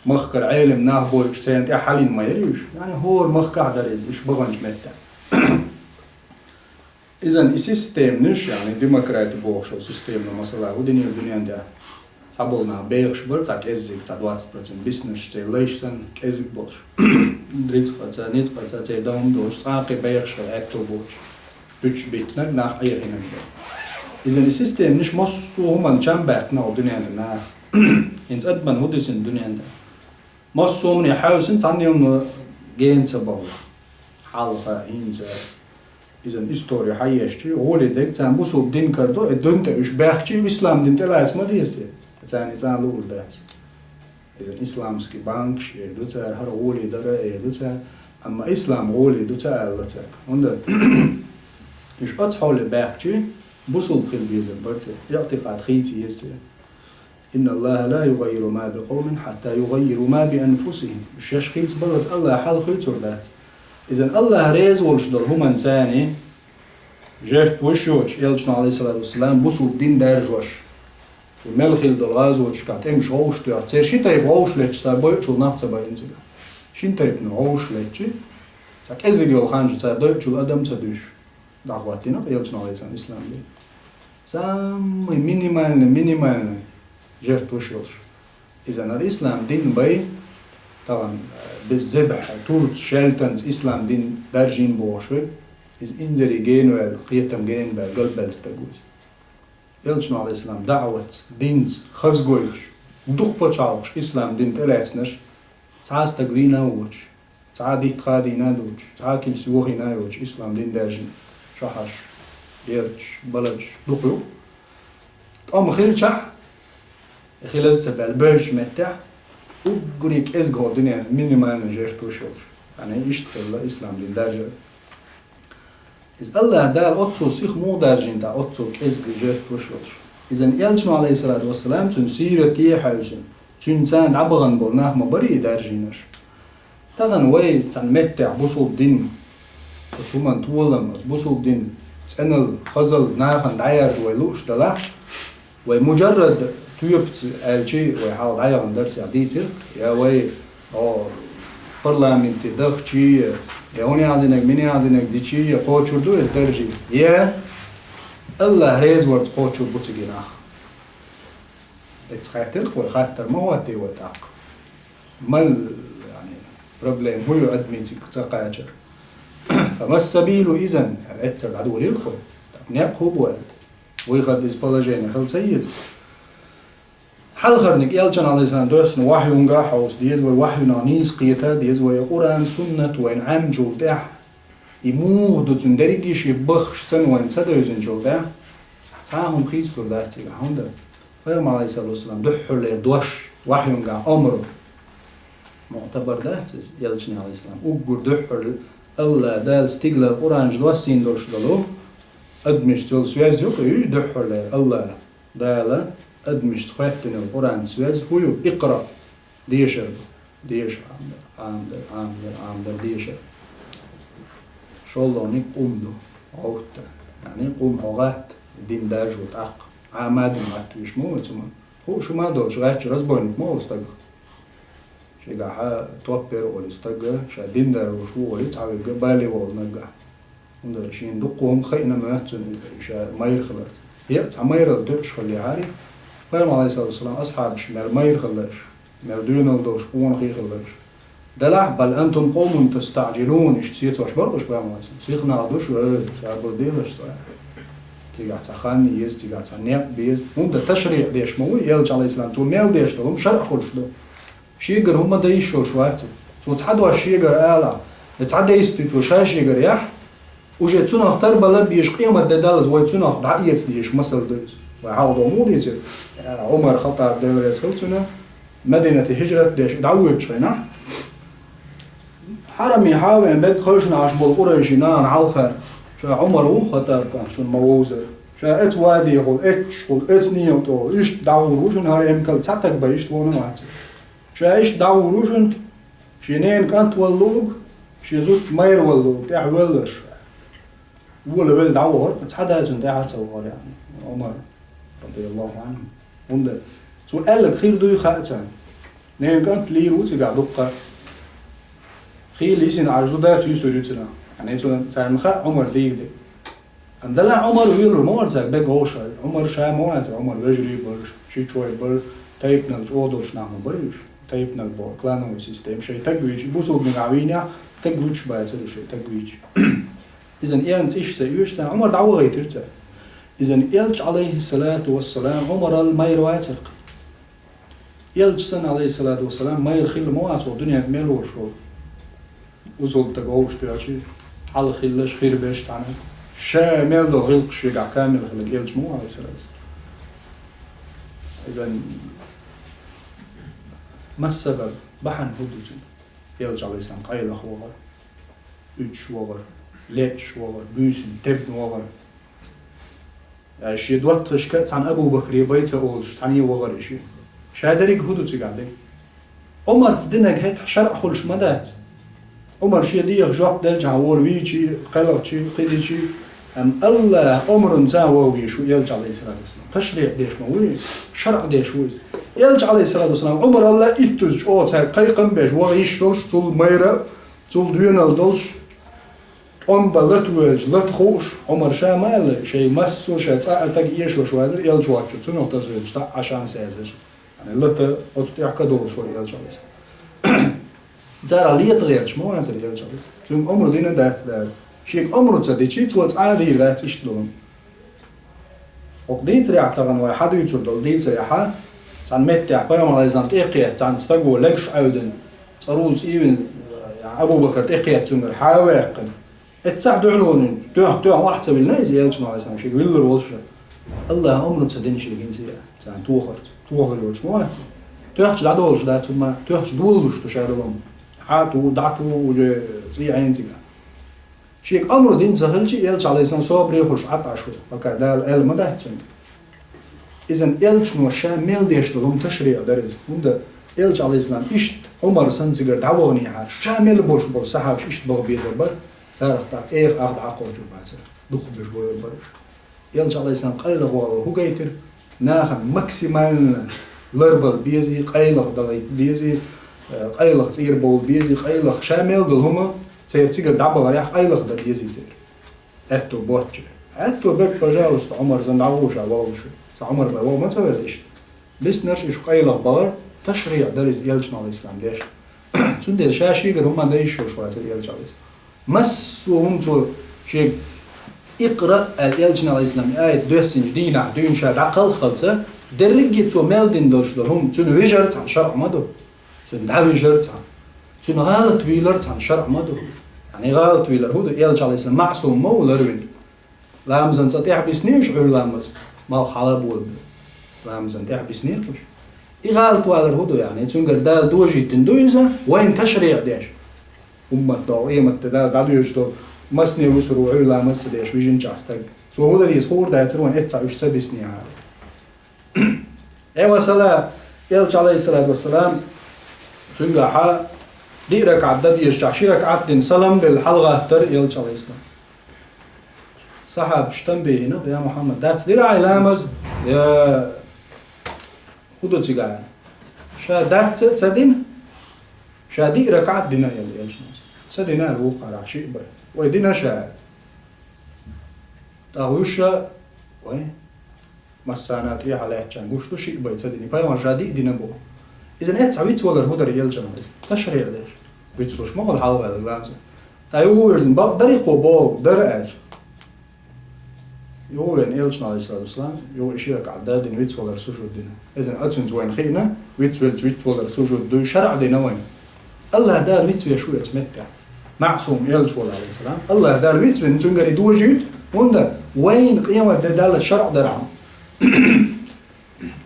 махкара Ӏелам нах бойуш, церан тӀехь хьалийна ма яра уьш. Яъни хӀора махкахь дара иза, уьш баханчу меттехь. Изан и системанаш, яъни демократи бохуш йолу система, масала, хӀун динера дуьнен тӀехь? Цхьаболу нах бехаш бара, цхьа кӀеззиг, цхьа двадцать процент биснарш, церан лайш санна, кӀеззиг болуш. Рицкъаца, ницкъаца, церан дан хӀума долуш, цкъа а кхин бехаш хила аьтто боцуш. Уьш биттинарг нах Ӏехийнарг бара. Изан и системанаш массо а хӀуманна чам баьккхина оха дуьненна наха. ХӀинца адамна хӀун дисина дуьненна? Массо а хӀумане хьаьвсина, цхьанна а хӀумано гена ца бовла. Хьалха, хӀинца, изан истори хьаешчи, гӀоле дерг царна бусулба дин карадо, и дин тӀе уьш баьхкичи, ислам дин тӀелаца ма деза. Царна и цӀа луур дац. Изан исламский банкаш эр ду цара, хӀара гӀоле дара эр ду цара, амма ислам гӀоле ду ца аьлла цаьрга. ХӀунда уьш оцу хьоле баьхкичи, бусулба хила дезар бара церан, иӀтикъад хийца еза церан. «Инна Аллаха ла югаййиру ма би къовмин хьатта югаййиру ма би анфусихим». Шаьш хийцабаллалц Аллаха хьал хуьйцур дац. Изан Аллаха реза волуш долу хӀуманца царна жертваш йоцуш, Элчано, алейхиссалату вассалам, бусулба дин даржош. Цо мел хилла долу гӀазоташкахь тӀемаш вовшах тоьхна. Церан ши тайпа вовшах летча, цара бойучул нах ца байина цигахь. Шина тайпана вовшах летчи, цхьа кӀеззиг йолу хан чу цара дойучул адам ца дуьсуш. ДӀахӀоттийна Элчано, алейхиссалам, ислам дин. Самый минимальный, минимальный жертваш йолуш. Иза нара ислам дин бай, тахана, э, без зебхь, турца, шаьлтанца ислам дин даржийна бохуш верг, иза инзаре гена ваьлла, кхетам гена баьлла, галбаьлла стаг ву иза. Элчано, алейхиссалам, даӀватца, динца, хазгойтуш, дукха пачхьалкхаш ислам дин тӀелаьцнарш, цхьа а стаг вийна а воцуш, цхьа а дитт хадийна а доцуш, цхьа а килс йохийна а йоцуш, ислам дин даьржина шахьарш, гӀерташ, баладаш дукха ю. ТӀом хилчахь, хилаза ца баьлла, бевзачу меттехь, уггаре кӀезга хӀокху дуьненан минимальный жертваш йолуш. Яъни иштта хилла ислам дин даьржар. Иза Аллаха Дала оццул сиха муха даржийна тӀаккха оццул кӀезга жертваш йолуш? Иза Элчано, алейхиссалату вассалам, цуьнан сирате хьаьвсина, цуьнан царна дӀабахана болу нах ма барий и даржийнарш. Тахана вай цхьана меттехь бусулба дин, оцу хӀуманан толам, оцу бусулба дин цӀеналла, хазалла нахана дӀаяьржа вай лууш далахь, вай муджаррад тоьпаца аьлчи, вай хьалха дӀаяхана дарсехь дийцира, я вай, о, парламенте дахчи, я хӀун яздинарг, мин яздинарг дичи, я кхочур ду иза даржий, я Аллах реза варца кхочур бу цига нах. Эццахь хаьттира вай, хаттар ма хӀоттий вай тӀаккха. Мал, яъни, проблема хӀун ю адамийн цига ца кхачар? Фамассабилу изан, аьлла, эццара дӀадолийра вай. ТӀаккха некъ хӀун бу аьлла? Выход из положения хила ца еза. Хьалхарниг Элчан, алейхиссалам, доьссина вахьюнга хьовса деза вай, вахьюнах нийса кхета деза вай, Къуръан, суннат вайна Ӏемчул тӀехь, и муха ду цуьнан дерриге а шен баххаш санна вайна ца девзинчул тӀехь, цхьа а хӀума хийцалур дац цигахь, хӀунда? Пайхамар, алейхиссалату вассалам, дуьххьарлера дош, вахьюнгахь омра, муътабар дац иза, Элчане, алейхиссалам, уггар дуьххьарлера Аллах Дала стигалара Къуръанаш доссийна долуш долу, адамашца йолу связь юкъа юй дуьххьарлера Аллах Дала адамашца хӀоьттина йолу Къуръанца связь хӀун ю? Икъра. Дешар бу. Деша, Ӏамадар, Ӏамадар, Ӏамадар, Ӏамадар, дешар. ШолгӀаниг къум ду, гӀовтта. Яъни къум хьо гӀатта, дин даржо тӀаккха. Ӏамадин гӀатта веш ма ву цу ма. Хууш ма долчу гӀаьттачу разбойник ма волу стагах. Шигахьа топ бер олу стага, ша дин даржош ву олу цхьа вегга бале волу наггахь. ХӀунда шена дуккха хӀума хаийна моьтту цунна ша майра хиларца. Е а цхьа майралла тоьуш хиллехьара, Пайхамар, алейхиссалату вассалам, асхьабаш мел майра хилларш, мел доьналла долуш къонахий хилларш. Делахь, бал антум къовмун тастаъджилун, иштта сецош бара уьш, Пайхамар, алейхиссалам. Сиха нах ду шу, э, ша бу делаш цо. Цигахь цхьа хан еза, цигахь цхьа некъ беза. ХӀунда ташриъ деш ма ву, Элча, алейхиссалам, цо мел деш долу хӀума шаръ хуьлуш ду. Шегара хӀума дан йиш йолуш вац. Цо цхьа дош шегара ала, я цхьа действие цо ша шегара яхь, Уже цунах тарбала беш къемат де даллалц вай цунах дӀаэца дезаш масал да иза. Вай хьалха муха дийцира? Ӏумар Хаттаб, Даьла раьза хилва цунна, Мадинате хӀижрат деш дӀавоьдучу хенахь, хьараме хьавеана берриг хевшина Ӏаш болу къурайшийн нахана хьалха, ша Ӏумар ву, Хаттаб кӀант, шуна ма вовзара. Ша эцу вадехула, эццахула, эцу некъа тӀехула, иштта дӀагӀур ву шуна хӀара эмкал, цхьа таг бен иштта вон вац. Ша иштта дӀагӀур ву шуна, шен ненан кӀант вала луург, шен зудчун майра вала луург, тӀехь воьлларш. Вола велла дӀавахара, цхьа а цунна тӀаьхьа ца вахара, яъни, Ӏумар, радияллаху Ӏанху. ХӀунда цо аьлларг хир дуй хаьа царна. Ненан кӀант лийр ву цигахь дуккха. Хийла йисина Ӏаш зуда туьйсур ю цунах. Яъни, цунна, царна хаьа Ӏумар дийр ду. Амма делахь Ӏумар велур ма вара цаьрга берриг вовшах. Ӏумар ша ма вацара, Ӏумар вежарий бараш, ши чой бараш, тайпанал чӀогӀа долуш нах ма бара уьш. Тайпанал боху, клановая система. Шайн таг вийча, бусулба нигахь вийнехь, таг вуьтуш бацара уьш, шайн таг вийча. Иза эрна цӀийш ца оьшу царна, Ӏумар дӀавахийтира цара. Иза Элча, алейхиссалату вассалам, Ӏумарал майра вацара-кх. Элча санна, алейхиссалату вассалам, майра хилла ма вац вай дуьненна мел волуш волу. Бусулба стаг вовшахтоьхча, хьалха хилларш, хир берш цхьаьна. Ша мел долу гӀиллакхаш шегахь камил хилларг Элча ма ву, алейхиссалату вассалам. Иза массабар бахьана хӀун ду цуьнан? Элча, алейхиссалам, къайлаха вахара, уьдуш вахара, лечкъаш вахара, буьйсанна тебна вахара. Э, шен доттагӀашка цхьаьна Абу-Бакре бай ца олуш, цхьаьна вахара и шен. Ша дерриг хӀун ду цигахь дерг? Ӏумарца динарг хӀетахь шарӀ хуьлуш ма дац. Ӏумар шен дегӀан жоп делчахьана вора вийчий, кхелхачий, кхидичий, амма АллахӀан омранца вогӀуш ву Элча, алейхиссалату вассалам. ТашриӀ деш ма ву, шарӀ деш ву иза. Элча, алейхиссалату вассалам, Ӏумарал иттаза чӀогӀа цаьрга кхайкхам беш, ваха йиш йолуш, цул майра, цул доьналла долуш, тӀом бан лата воьлча, лата хууш, Ӏумар ша ма аьлла, шайн массо а шайн цӀа а таг эшош вацара, Элча воцчу, цунах тасавелча, цхьаъ Ӏаш а саьзаш. Яъни лата оцу тӀехь ка долуш вара Элча, алейхиссалам. Цара лета гӀерташ ма вацара Элча, алейхиссалам. Цуьнга омра дина дац Дала. Шега омра ца дичи, цо цкъа а дийр дац иштта долу. ХӀокху дийцарехь тахана вай хьан дуьйцур долу дийцарехьа, цхьана меттехь пайхамар, алейхиссалам, тӀе а кхетта, цхьана стаго легаш Ӏевдина, цӀарула цӀийвина, Абу-Бакар тӀе кхетта цуьнгара хьа а ваьккхина. Эццахь дуьхьалонин тоьхна, тоьхна охьа ца виллина иза Элчано, алейхиссалам, шега виллар волуш. АллахӀан омра ца дина шега хӀинца а, царна тохарца. Тохар йолуш ма вац. Тоьхча дӀадолуш дац хӀума, тоьхча долалуш ду ша долу хӀума. Хьа а ту, дӀа а ту, уже цӀий Ӏен цигахь. Шега омра дина ца хилча, Элча, алейхиссалам, собаре хуьлуш Ӏа тӀе Ӏаш ву, пока Дала аьлла ма дац цуьнга. Иза Элчано ша мел деш долу хӀума ташриӀ дара иза. ХӀунда Элча, алейхиссалам, иштта Ӏумар санна цигара дӀаваханехьара, ша мел болуш болу сахьабаш иштта баха безар бара, царах тӀаккха эха ах дӀакхочур бацара, дукхахберш бойур бара уьш. Элча, алейхиссалам, къайлаха вахале хӀун гайтира? Нахана максимально ларбала безий, къайлаха далийта безий, э, къайлаха цӀера бовла безий, къайлаха ша мел долу хӀума церан цигара дӀабахарехь къайлаха дан дезий церан. Аьтто боцчу. Аьтто берг, пожалуйста, Ӏумар санна дӀагӀо ша вовлуш. Сан Ӏумар бен вовла ма ца веза иштта. Биснарш уьш къайлаха бахара, ташриӀ дара иза Элчано, алейхиссалам, деш. Цундела ша шегара хӀума дан йиш йолуш вацара Элча, алейхиссалам. Массо а хӀума цо шега «Икъраъ» аьлла Элчано, алейхиссалам, аят доьссинчу дийнахь дуьйна ша дӀакхалххалца, дерриге а цо мел дина долуш долу хӀума, цуьнан вижар цхьаьна шарӀ ма ду. Цуьнан дӀавижар цхьаьна. Цуьнан гӀалат вийлар цхьаьна шарӀ ма ду. Яъни гӀалат вийлар хӀун ду? Элча, алейхиссалам, маъсум ма ву ларвина. Ламазан цӀа тӀехь биснийша Ӏуьйра ламаз, малх хьала а болабелла. Ламазан тӀехь биснийша уьш. И гӀалат валар хӀун ду, яъни, цуьнгара Дала дожийттина ду иза, вайна ташриӀ деш. Уммат догӀу, къематде Дала дӀадоьжуш долу, масане вуьсур ву Ӏуьйра ламаз ца деш, вижинчохь стаг. Цо хӀун дан иза хуур дацара вайна, эццахь уьш ца биснехьара. Эвасала, Элча, алейхиссалату вассалам, цуьнгахьа диъ ракаӀат дан дезачохь, ши ракаӀат дина, салам делла, хьалагӀаттара Элча, алейхиссалам. Сахьабаш там бехина: «Я Мухьаммад, дац дира хьайн ламаз?» «Я, хӀун ду цигахь?» «Ша дац а ца дина, ша диъ ракаӀат дина», — аьлла Элчано. «Ца дина», — аьлла вукхара, шиъ бен. «Вай дина ша». ТӀаккха вуьйш а, вай, массарна тӀехьа лаьттачарна гуш ду, шиъ бен ца дина. Пайхамар ша диъ дина боху. Иза эццахь вицвалар хӀун дара Элчано? Иза ташриӀ деш. Вицлуш ма хуьлу хьалхаваьлларг ламаза. Ткъа юха вирзина, бакъ дарий кхо боху, дара аьлча. Юха веана Элчано, алейхиссалату вассалам, юха и ши ракаӀат дадина, вицвалар сужуд дина. Иза оцуьнца вайна хиъна, вицвелча вицвалар сужуд дуй, шарӀ дина вайна. АллахӀ Дала вицвеш ву оцу меттехь. маъсум элча волу, алейхиссалам, Аллах Дала вицвина цуьнгара и дожийта, хӀунда вайна къемат де Далла шарӀ дарахь.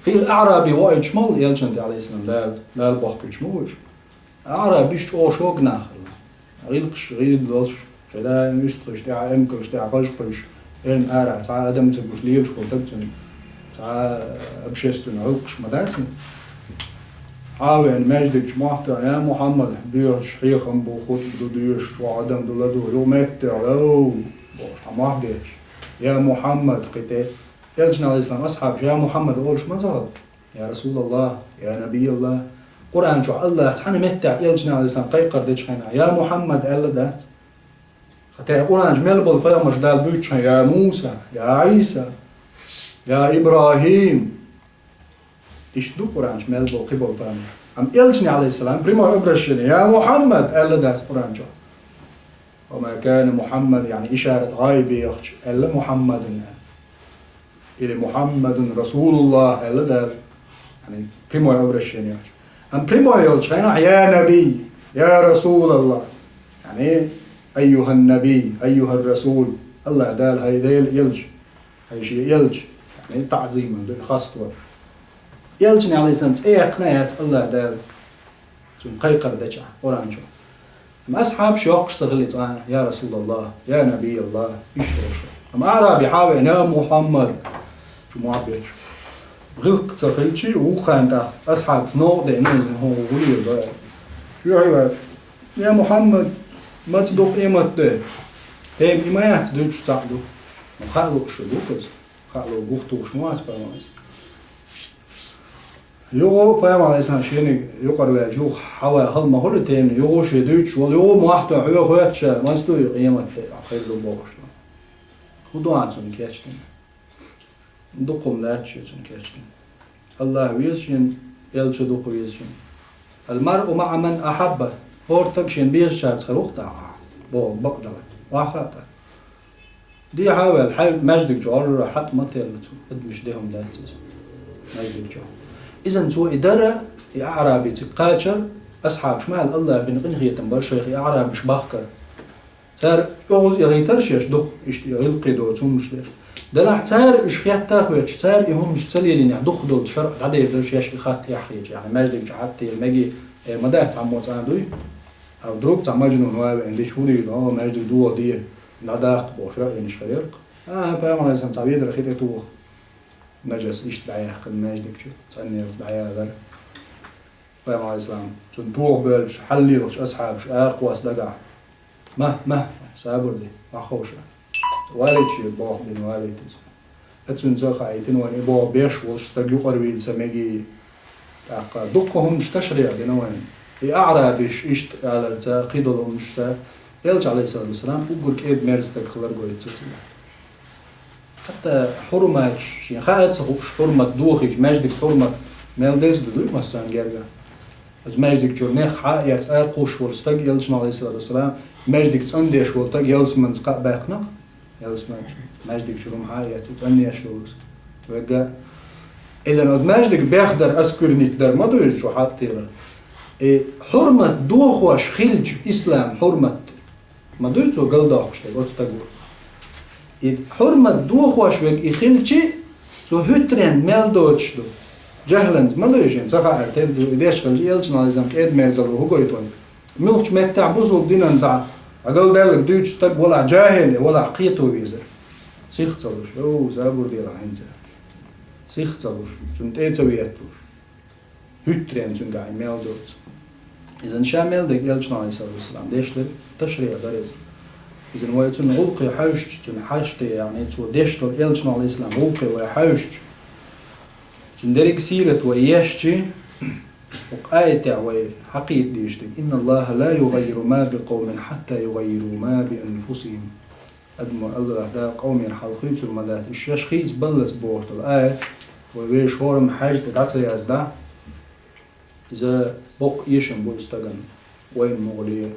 Хила аъраби воуьйтуш ма ву элчанна тӀе, алейхиссалам, Дала, Дала бохкуьйтуш ма ву уьш. Аърабиш чӀогӀа шога нах хилла. ГӀиллакхаш, гӀийла долуш, шайн даим уьстагӀаш тӀехь, эмкалш тӀехь хажа кхуьйсуш, эрна арахь цхьа адам ца гуш лелаш волу стаг цуьнан. Цхьа общественный гӀиллакхаш ма дац хӀинца. Хьа а веана, маьждиг чу мохь тоьхна: «Я Мухьаммад, боьхачу хьехам бу, хутба ду, доьшуш, чӀогӀа адам ду, ладугӀу, юха меттехь, ов!» бохуш, хьан мохь бетташ. «Я Мухьаммад», кхин тӀе. Элчанна, алейхиссалам, асхьабаш «Я Мухьаммад» олуш ма ца хилла. «Я Расулаллах, я Набияллах». Къуръан чохь Аллах цхьана меттехь элчанна, алейхиссалам, кхайкхар дечу хенахь «Я Мухьаммад» аьлла дац. Хьатта Къуръан чу мел болу пайхамарш Дала буьйцучу хенахь: «Я Муса, я Ӏийса, я ИбрахӀим». Иштта ду Къуръан чу мел болу кхин болу пайхамарш. Амма элчане, алейхиссалам, прямое обращение «Я Мухьаммад» аьлла дац Къуръан чохь. «Ва ма кана Мухьаммад», яъни ишарат гӀайбе яхча, аьлла «Мухьаммадун» аьлла. Или «Мухьаммадун Расулуллах» аьлла Дала. Яъни прямое обращение яхча. Амма прямое йолчу хенахь: «Я Наби, я Расулаллах». Яъни «Айюхьан Наби, айюхьар Расул». Аллах Дала: «ХӀай Дела элча, хӀай шен элча». Яъни таӀзиман ду и, хасто. Элчане, алейхиссалам, цӀе яьккхина яц Аллах Дала. Цуьнан кхайкхар дечахь, Къуръан чу. Амма асхьабаш йоккхуш ца хилла цкъа: «Я Расулаллах, я Набияллах», иштта олуш. Амма аъраби хьа а веана: «Я Мухьаммад», чу мохь бетташ. ГӀиллакх ца хилча, вукхарна тӀаккха асхьабаш новкъа деана, иза хӀун гӀулийла ду аьлла. Чоьхьа ваьлла: «Я Мухьаммад, маца ду къемат де?» Тема и ма яц, дуьйцуш цхьаъ ду. Хаа лууш ду кхуза. Хаа ло гух тухуш ма вац пайхамарс. Юха пайхамар, алейхиссалам, шениг юкъара ваьлча, юха хьаваьлла хала ма хуьлу тема, юха шен дуьйцуш волу, юха мохь тоьхна хьоьхуьйтуш, маца ду и къемат де, хир ду бохуш. ХӀун ду ахьа цунна кечдина? Дукха хӀума дац шен цунна кечдина. Аллах веза шен, элча дукха веза шен. «Ал-маръу маъа ман ахьабба». ХӀора стаг шен безачаьрца хир ву-кх тӀаккха, боху бакъдала. Ваха а тӀа. Дехьа а ваьлла, хьайн маьждиг чу гӀур хьатӀа ма телла цо, адамаш де хӀума дац иза. Маьждиг чу. Изан цо и дара, и аъраби цига кхачар, асхьабаш ма аьлла, Аллах бина къинхетам бар шайх и аърабаш бахкар. Цара оьгӀаз эгӀийтар шаьш дукха, иштта и гӀиллакхе доцу хӀуманаш деш. Делахь цара уьш хетта а хеташ, цара и хӀуманаш ца лелийнехь дукха долчу шарӀ дӀадер дара шаьш и хатта эхь хеташ. Яхьа маьждиг чу хьатӀа тела меги, э, ма дац цхьаммо цӀа дуй? А вдруг цхьа мажнун ван веана дича хӀун дийр ду, маьждиг дохо де, дӀадаккха бохуш раъйинаш хир яра-кх. А, пайхамар, алейхиссалам, цхьа ведар хи тӀе тоха. Нажас иштта дӀаяьккхина маьждиг чу, цӀанъелца дӀаялара. Пайхамар, алейхиссалам, цунна тоха боьлча, хьаллелахчу асхьабаш аракхосса дагахь: «Ма, ма, сабур де, ма ховша». Валийта шен боху бина, валийта иза. Ткъа цуьнца а хаийтина вайна, и боху беш волуш стаг юкъара вийла ца меги. ТӀаккха дуккха хӀуманаш ташрихь дина вайна. И аърабиш иштта аларца, кхидолу хӀуманашца, элча, алейхиссалату вассалам, уггар кӀеда-мерза стаг хилар гойту цу цигахь. ХӀетта хьурматаш, шен хаа а ца хууш, хьурмат дохийча, маьждиг хьурмат мел деза ду дуй массарна герга. Оцу маьждиг чуьра нех хьа а эцна, аракхуссуш волу стаг элчанна, алейхиссалату вассалам, маьждиг цӀандеш волу стаг ялсаманца кхаъ баьккхина-кх. Ялсамани чу, маьждиг чуьра хӀума хьа а эцна, цӀанъеш йолуш. Вегга, иза оцу маьждиг бехдар, осквернить дар ма ду иза, шу хьатӀа телар. И хьурмат дохош хилча, ислам хьурмат ма дуй цо галдоккхуш дерг оцу стага? И хьурмат дохош верг и хилчи, цо хӀуьттаренна мел доцуш ду. Жаьхланца ма дуй шен, ца хаьара, тера ду и деш хилча, элчанал иза кӀеда-мерзалла ву хӀун гойту вайна? Муьлххачу меттехь бусулба динан цхьа, а галдаьлларг дуьйцу стаг валахь, жахӀил, валахь кхето везар. Сих ца луш, йо, забур делахь хӀинца. Сих ца луш, цунна тӀе ца ветталуш. ХӀуьттаренна цуьнгахь и мел доцу. Изан ша мел дерг элчанал, алейхиссалату вассалам, деш дерг ташрихь дара иза. Изан вай цунна гӀуллакхе хьаьвсча, цунна хьаште, яъни цо деш долу элчанал, алейхиссалам, гӀуллакхе вай хьаьвсча, цуьнан дерриг сират вай ешчи, хӀокху аятехь вай хьакхийта дийш дерг: «Инна Аллаха ла югаййиру ма би къавмин хьатта югаййиру ма би анфусихим». Адамо Аллах Дала къомера хьал хуьйцур ма дац, уьш шаьш хийца баллалц бохуш долу аят, вай вешан хӀораммо хьаьжа тӀе дӀа ца язда, иза боккха эшам бу и стагана, вайна мугӀале,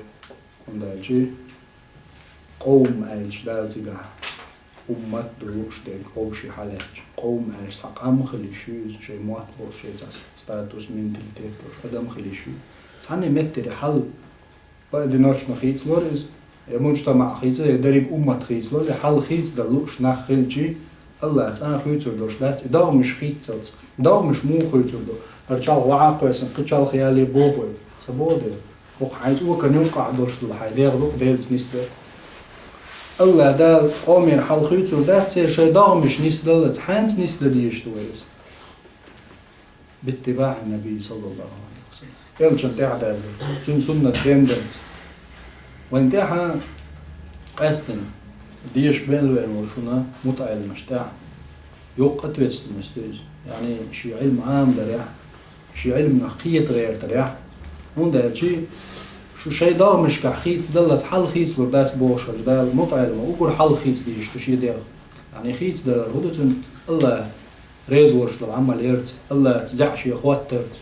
хӀунда аьлча къовм аьлча Дала цигахь уммат ду лууш дерг, общий хьалаьцча. Къовм аьлча цхьа къам хила йиш ю иза, шайн мотт болуш, шайн цхьа статус, менталитет болуш адам хила йиш ю. Цхьана меттера хьал Поодиночно хийцалора иза, е муджтамаӀ хийца, е дерриг уммат хийцалора, е хьал хийцадала лууш нах хилча, АллахӀа цкъа а хуьйцур долуш дац и догӀмаш хийцалц. ДогӀмаш муха хуьйцур ду? ХӀара чӀогӀа ваӀа кхоьссина, кхин чӀогӀа яла боху вай. Ца боху дела. ХӀокху хьайн цӀоканна юккъехь долуш долу хьайн дегӀ ду-кх Делаца нисдар. АллахӀа Дала къомера хьал хуьйцур дац, церан шайн догӀмаш нисдаллалц, хьаьнца нисдан дезаш ду вай иза? باتباع النبي صلى الله عليه وسلم. Элчанна тӀаьхьадаьззалц, цуьнан суннат дендалц. Вайна тӀаьхьа къаьстина, деша мел веана волу шуна мутаӀеллимаш тӀехь йоккха ответственность ду иза. Яъни, шен Ӏилма Ӏамадарехь, шен Ӏилманах кхета гӀертарехь, хӀунда аьлча шу шайн догӀмашкахь хийцадаллалц хьал хийцалур дац бохуш волчу Дала мутаӀеллимо уггар хьал хийца дезаш ду шен дегӀ. Яъни, хийцадалар хӀун ду цуьнан? АллахӀ реза волуш долу Ӏамал ярца, АллахӀца зӀе шен хӀоттарца,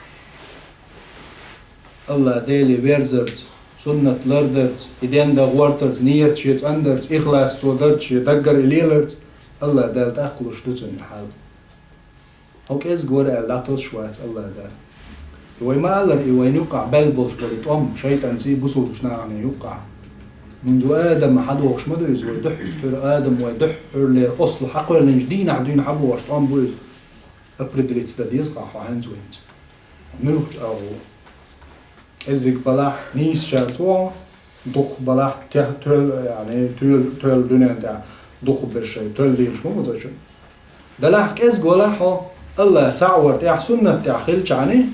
АллахӀ Деле верзарца, суннат лардарца, и ден дан гӀортарца, нийят шен цӀандарца, ихлас цо дарца, шен даггара и леларца, АллахӀа Дала тӀаккха луш ду цуьнан хьал. Хьо кӀезиг вара аьлла дӀатосуш вац АллахӀа Дала. И вай ма-аллара, и вайна юккъахь баьлла болуш болу тӀом шайтӀанций, бусулбачу нахана юккъахь. Мунзу Адама хьадогӀуш ма ду иза вай дуьххьара, Адам вай дуьххьарлера ослу хьакхоьллинчу дийнахь дуьйна хьабогӀуш тӀом бу иза. Определиться дан деза-кх хьо хьаьнца вайнца. Муьлххачу агӀор ву? КӀеззиг балахь, нийсачаьрца ву хьо, дукхах балахь, те-, тоьлла, яъни, тоьлла, тоьлла дуьнен тӀехь дукхахберш шайн тоьлла лелаш ма ву цо чу. Делахь кӀезиг валахь хьо, АллахӀ цхьаъ вар тӀехь, суннат тӀехь хилчахьана,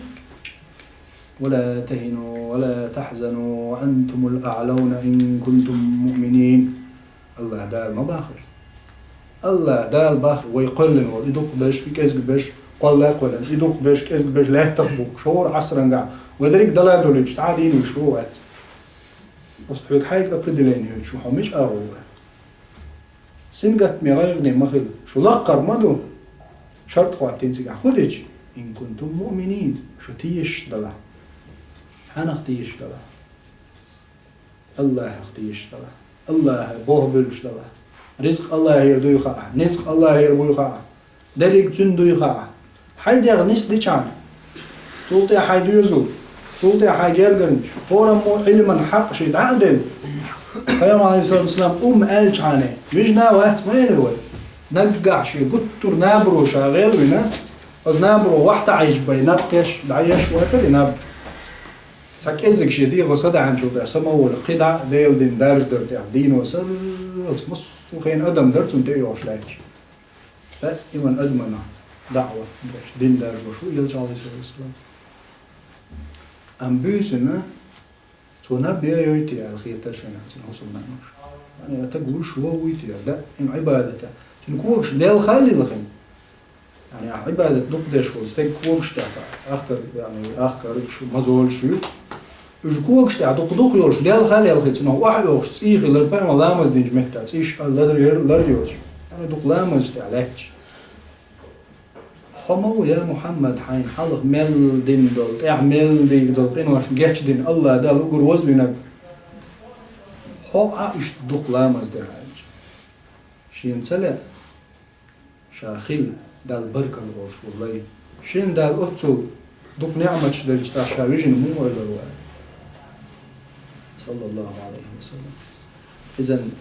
ولا تهنوا ولا تحزنوا وأنتم الأعلون إن كنتم مؤمنين. АллахӀа Дала ма боху иза. АллахӀа Дала боху вай кхоьллина волу и дукхахберш, и кӀезигберш, кхолла а кхоьллина, и дукхахберш, кӀезигберш лаьттах бу, шора Ӏасрангахь, вай дерриг дала а долуьйтуш, цхьа а дийна вуьйш ву вац. Оцу хьоьга хьайга определение йойтуш ву, хьо мича агӀор ву. Сингаттаме, гӀайгӀане ма хила, шу лаккхара ма ду. Шарт хӀоттийна цигахь, хӀун дича? إن كنتم مؤمنين, шу тешаш далахь. Хьанах тешаш далахь? АллахӀах тешаш далахь. АллахӀа боху буьллуш далахь. Ризкъ АллахӀера дуй хаахь, низкъ АллахӀера буй хаахь, дерриг Цуьнан дуй хаахь. Хьайн дегӀ нисдичахьана, цул тӀаьхьа хьайн доьзал, цул тӀаьхьа хьайн гергарнаш, хӀораммо Ӏилман хьакъ шен дӀа а делла, Пайхамар, Ӏалайхиссалату вассалам, умма аьллачхьана, вижина а вац ма элира вай. Наггахь шен гуттар а набаро ша гӀелвина, оцу набаро вахьтаӀийча бай, наб кхеш, дӀаеш вацара и наб. Цхьа кӀеззиг шен дегӀо са даьхьначул тӀаьхьа са ма волу, кхин дӀа а Делан дин даржадар тӀехь дийно сарралц массо а хенахь адам дара цунна тӀе а йогӀуш лаьтташ. Даиман адамна даӀват деш, дин даржош ву Элча, Ӏалайхиссалату вассалам. Амма буьйсанна, цо наб ян йойтий аьлла хетара шайна цуьнан хӀусамнаноша. Яъни, таг вуьш вон вуй те, даим Ӏибадата. Цуьнан когаш лелха а лилхина. Яъни, ахь Ӏибадат дукха деш волу стеган когаш тӀехь цхьа ахкар, яъни, ахкарш, мозолаш ю. Уьш когаш тӀехь дукха-дукха йолуш, лелха а лелхина, цунах охьа а йохуш, цӀий хилар, пайхамар ламаз динчу меттехь, цӀийш а лар, лар йоцуш. Яъни, дукха ламазаш тӀехь лаьтташ. Хьо ма ву, я Мухьаммад, хьайна хьалха мел дина долу, тӀаьхьа мел дийна долу къинош гечдина, АллахӀа Дала уггар вазвинарг. Хьо а иштта дукха ламаз дехьа аьлча, шена ца лаьа, ша хила Далла баркалла волуш волу лай. Шена Дала оццул дукха неӀматаш делча, тӀаккха ша вижина муха ойла вара? Саллаллаху Ӏалайхи ва саллам. Изан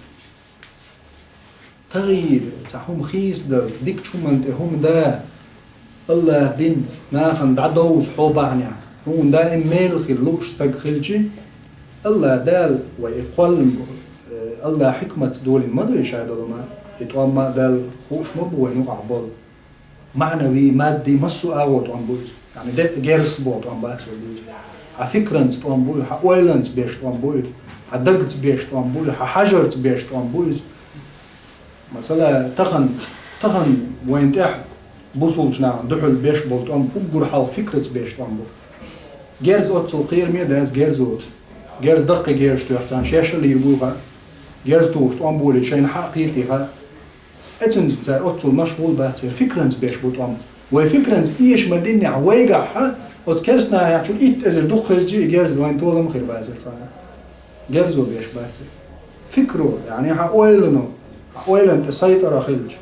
тагӀийр, цхьа хӀума хийцадар, дикачу хӀуманна тӀе хӀума да, АллахӀан дин нахана дӀадовза хьо бахьанехь, хьуна даим мел хила лууш стаг хилча, АллахӀа Дала вай и кхоллам, э, АллахӀа хьикматца долийна ма ду и шадолу ма, и тӀом ма а Далла хууш ма бу вайн юкъахь болу. МаӀнави, мадди, массо а агӀор тӀом бу иза. Яъни, де-, герзаца боху тӀом бац вай дуьйцу. Хьан фикранца тӀом бу иза, хьан ойланца беш тӀом бу иза, хьан дагца беш тӀом бу иза, хьан хьажарца беш тӀом бу иза. Масала, тахана, тахана вайна тӀехь бусулбачу нахана дуьхьал беш болу тӀом уггар хьалха фикраца беш тӀом бу. Герз оццул кхераме а дац герзо. Герз даккхий герзаш тоьхча царна шаьш а лийр буй хаьа. Герз тухуш тӀом болийча шайна хьа а кхетий хаьа. Эцунца цара оццул машгӀул бац, церан фикранца беш бу тӀом. Вай фикранца эша ма-диннехь, вайгахь а, оцу керстанахь яхьчул итт эзар дукха хезча, и герз вайн толам а хир бацара цхьа а. Герзо беш бац. Фикро, яъни хьан ойлано, хьан ойланна тӀе сайтӀара хилча.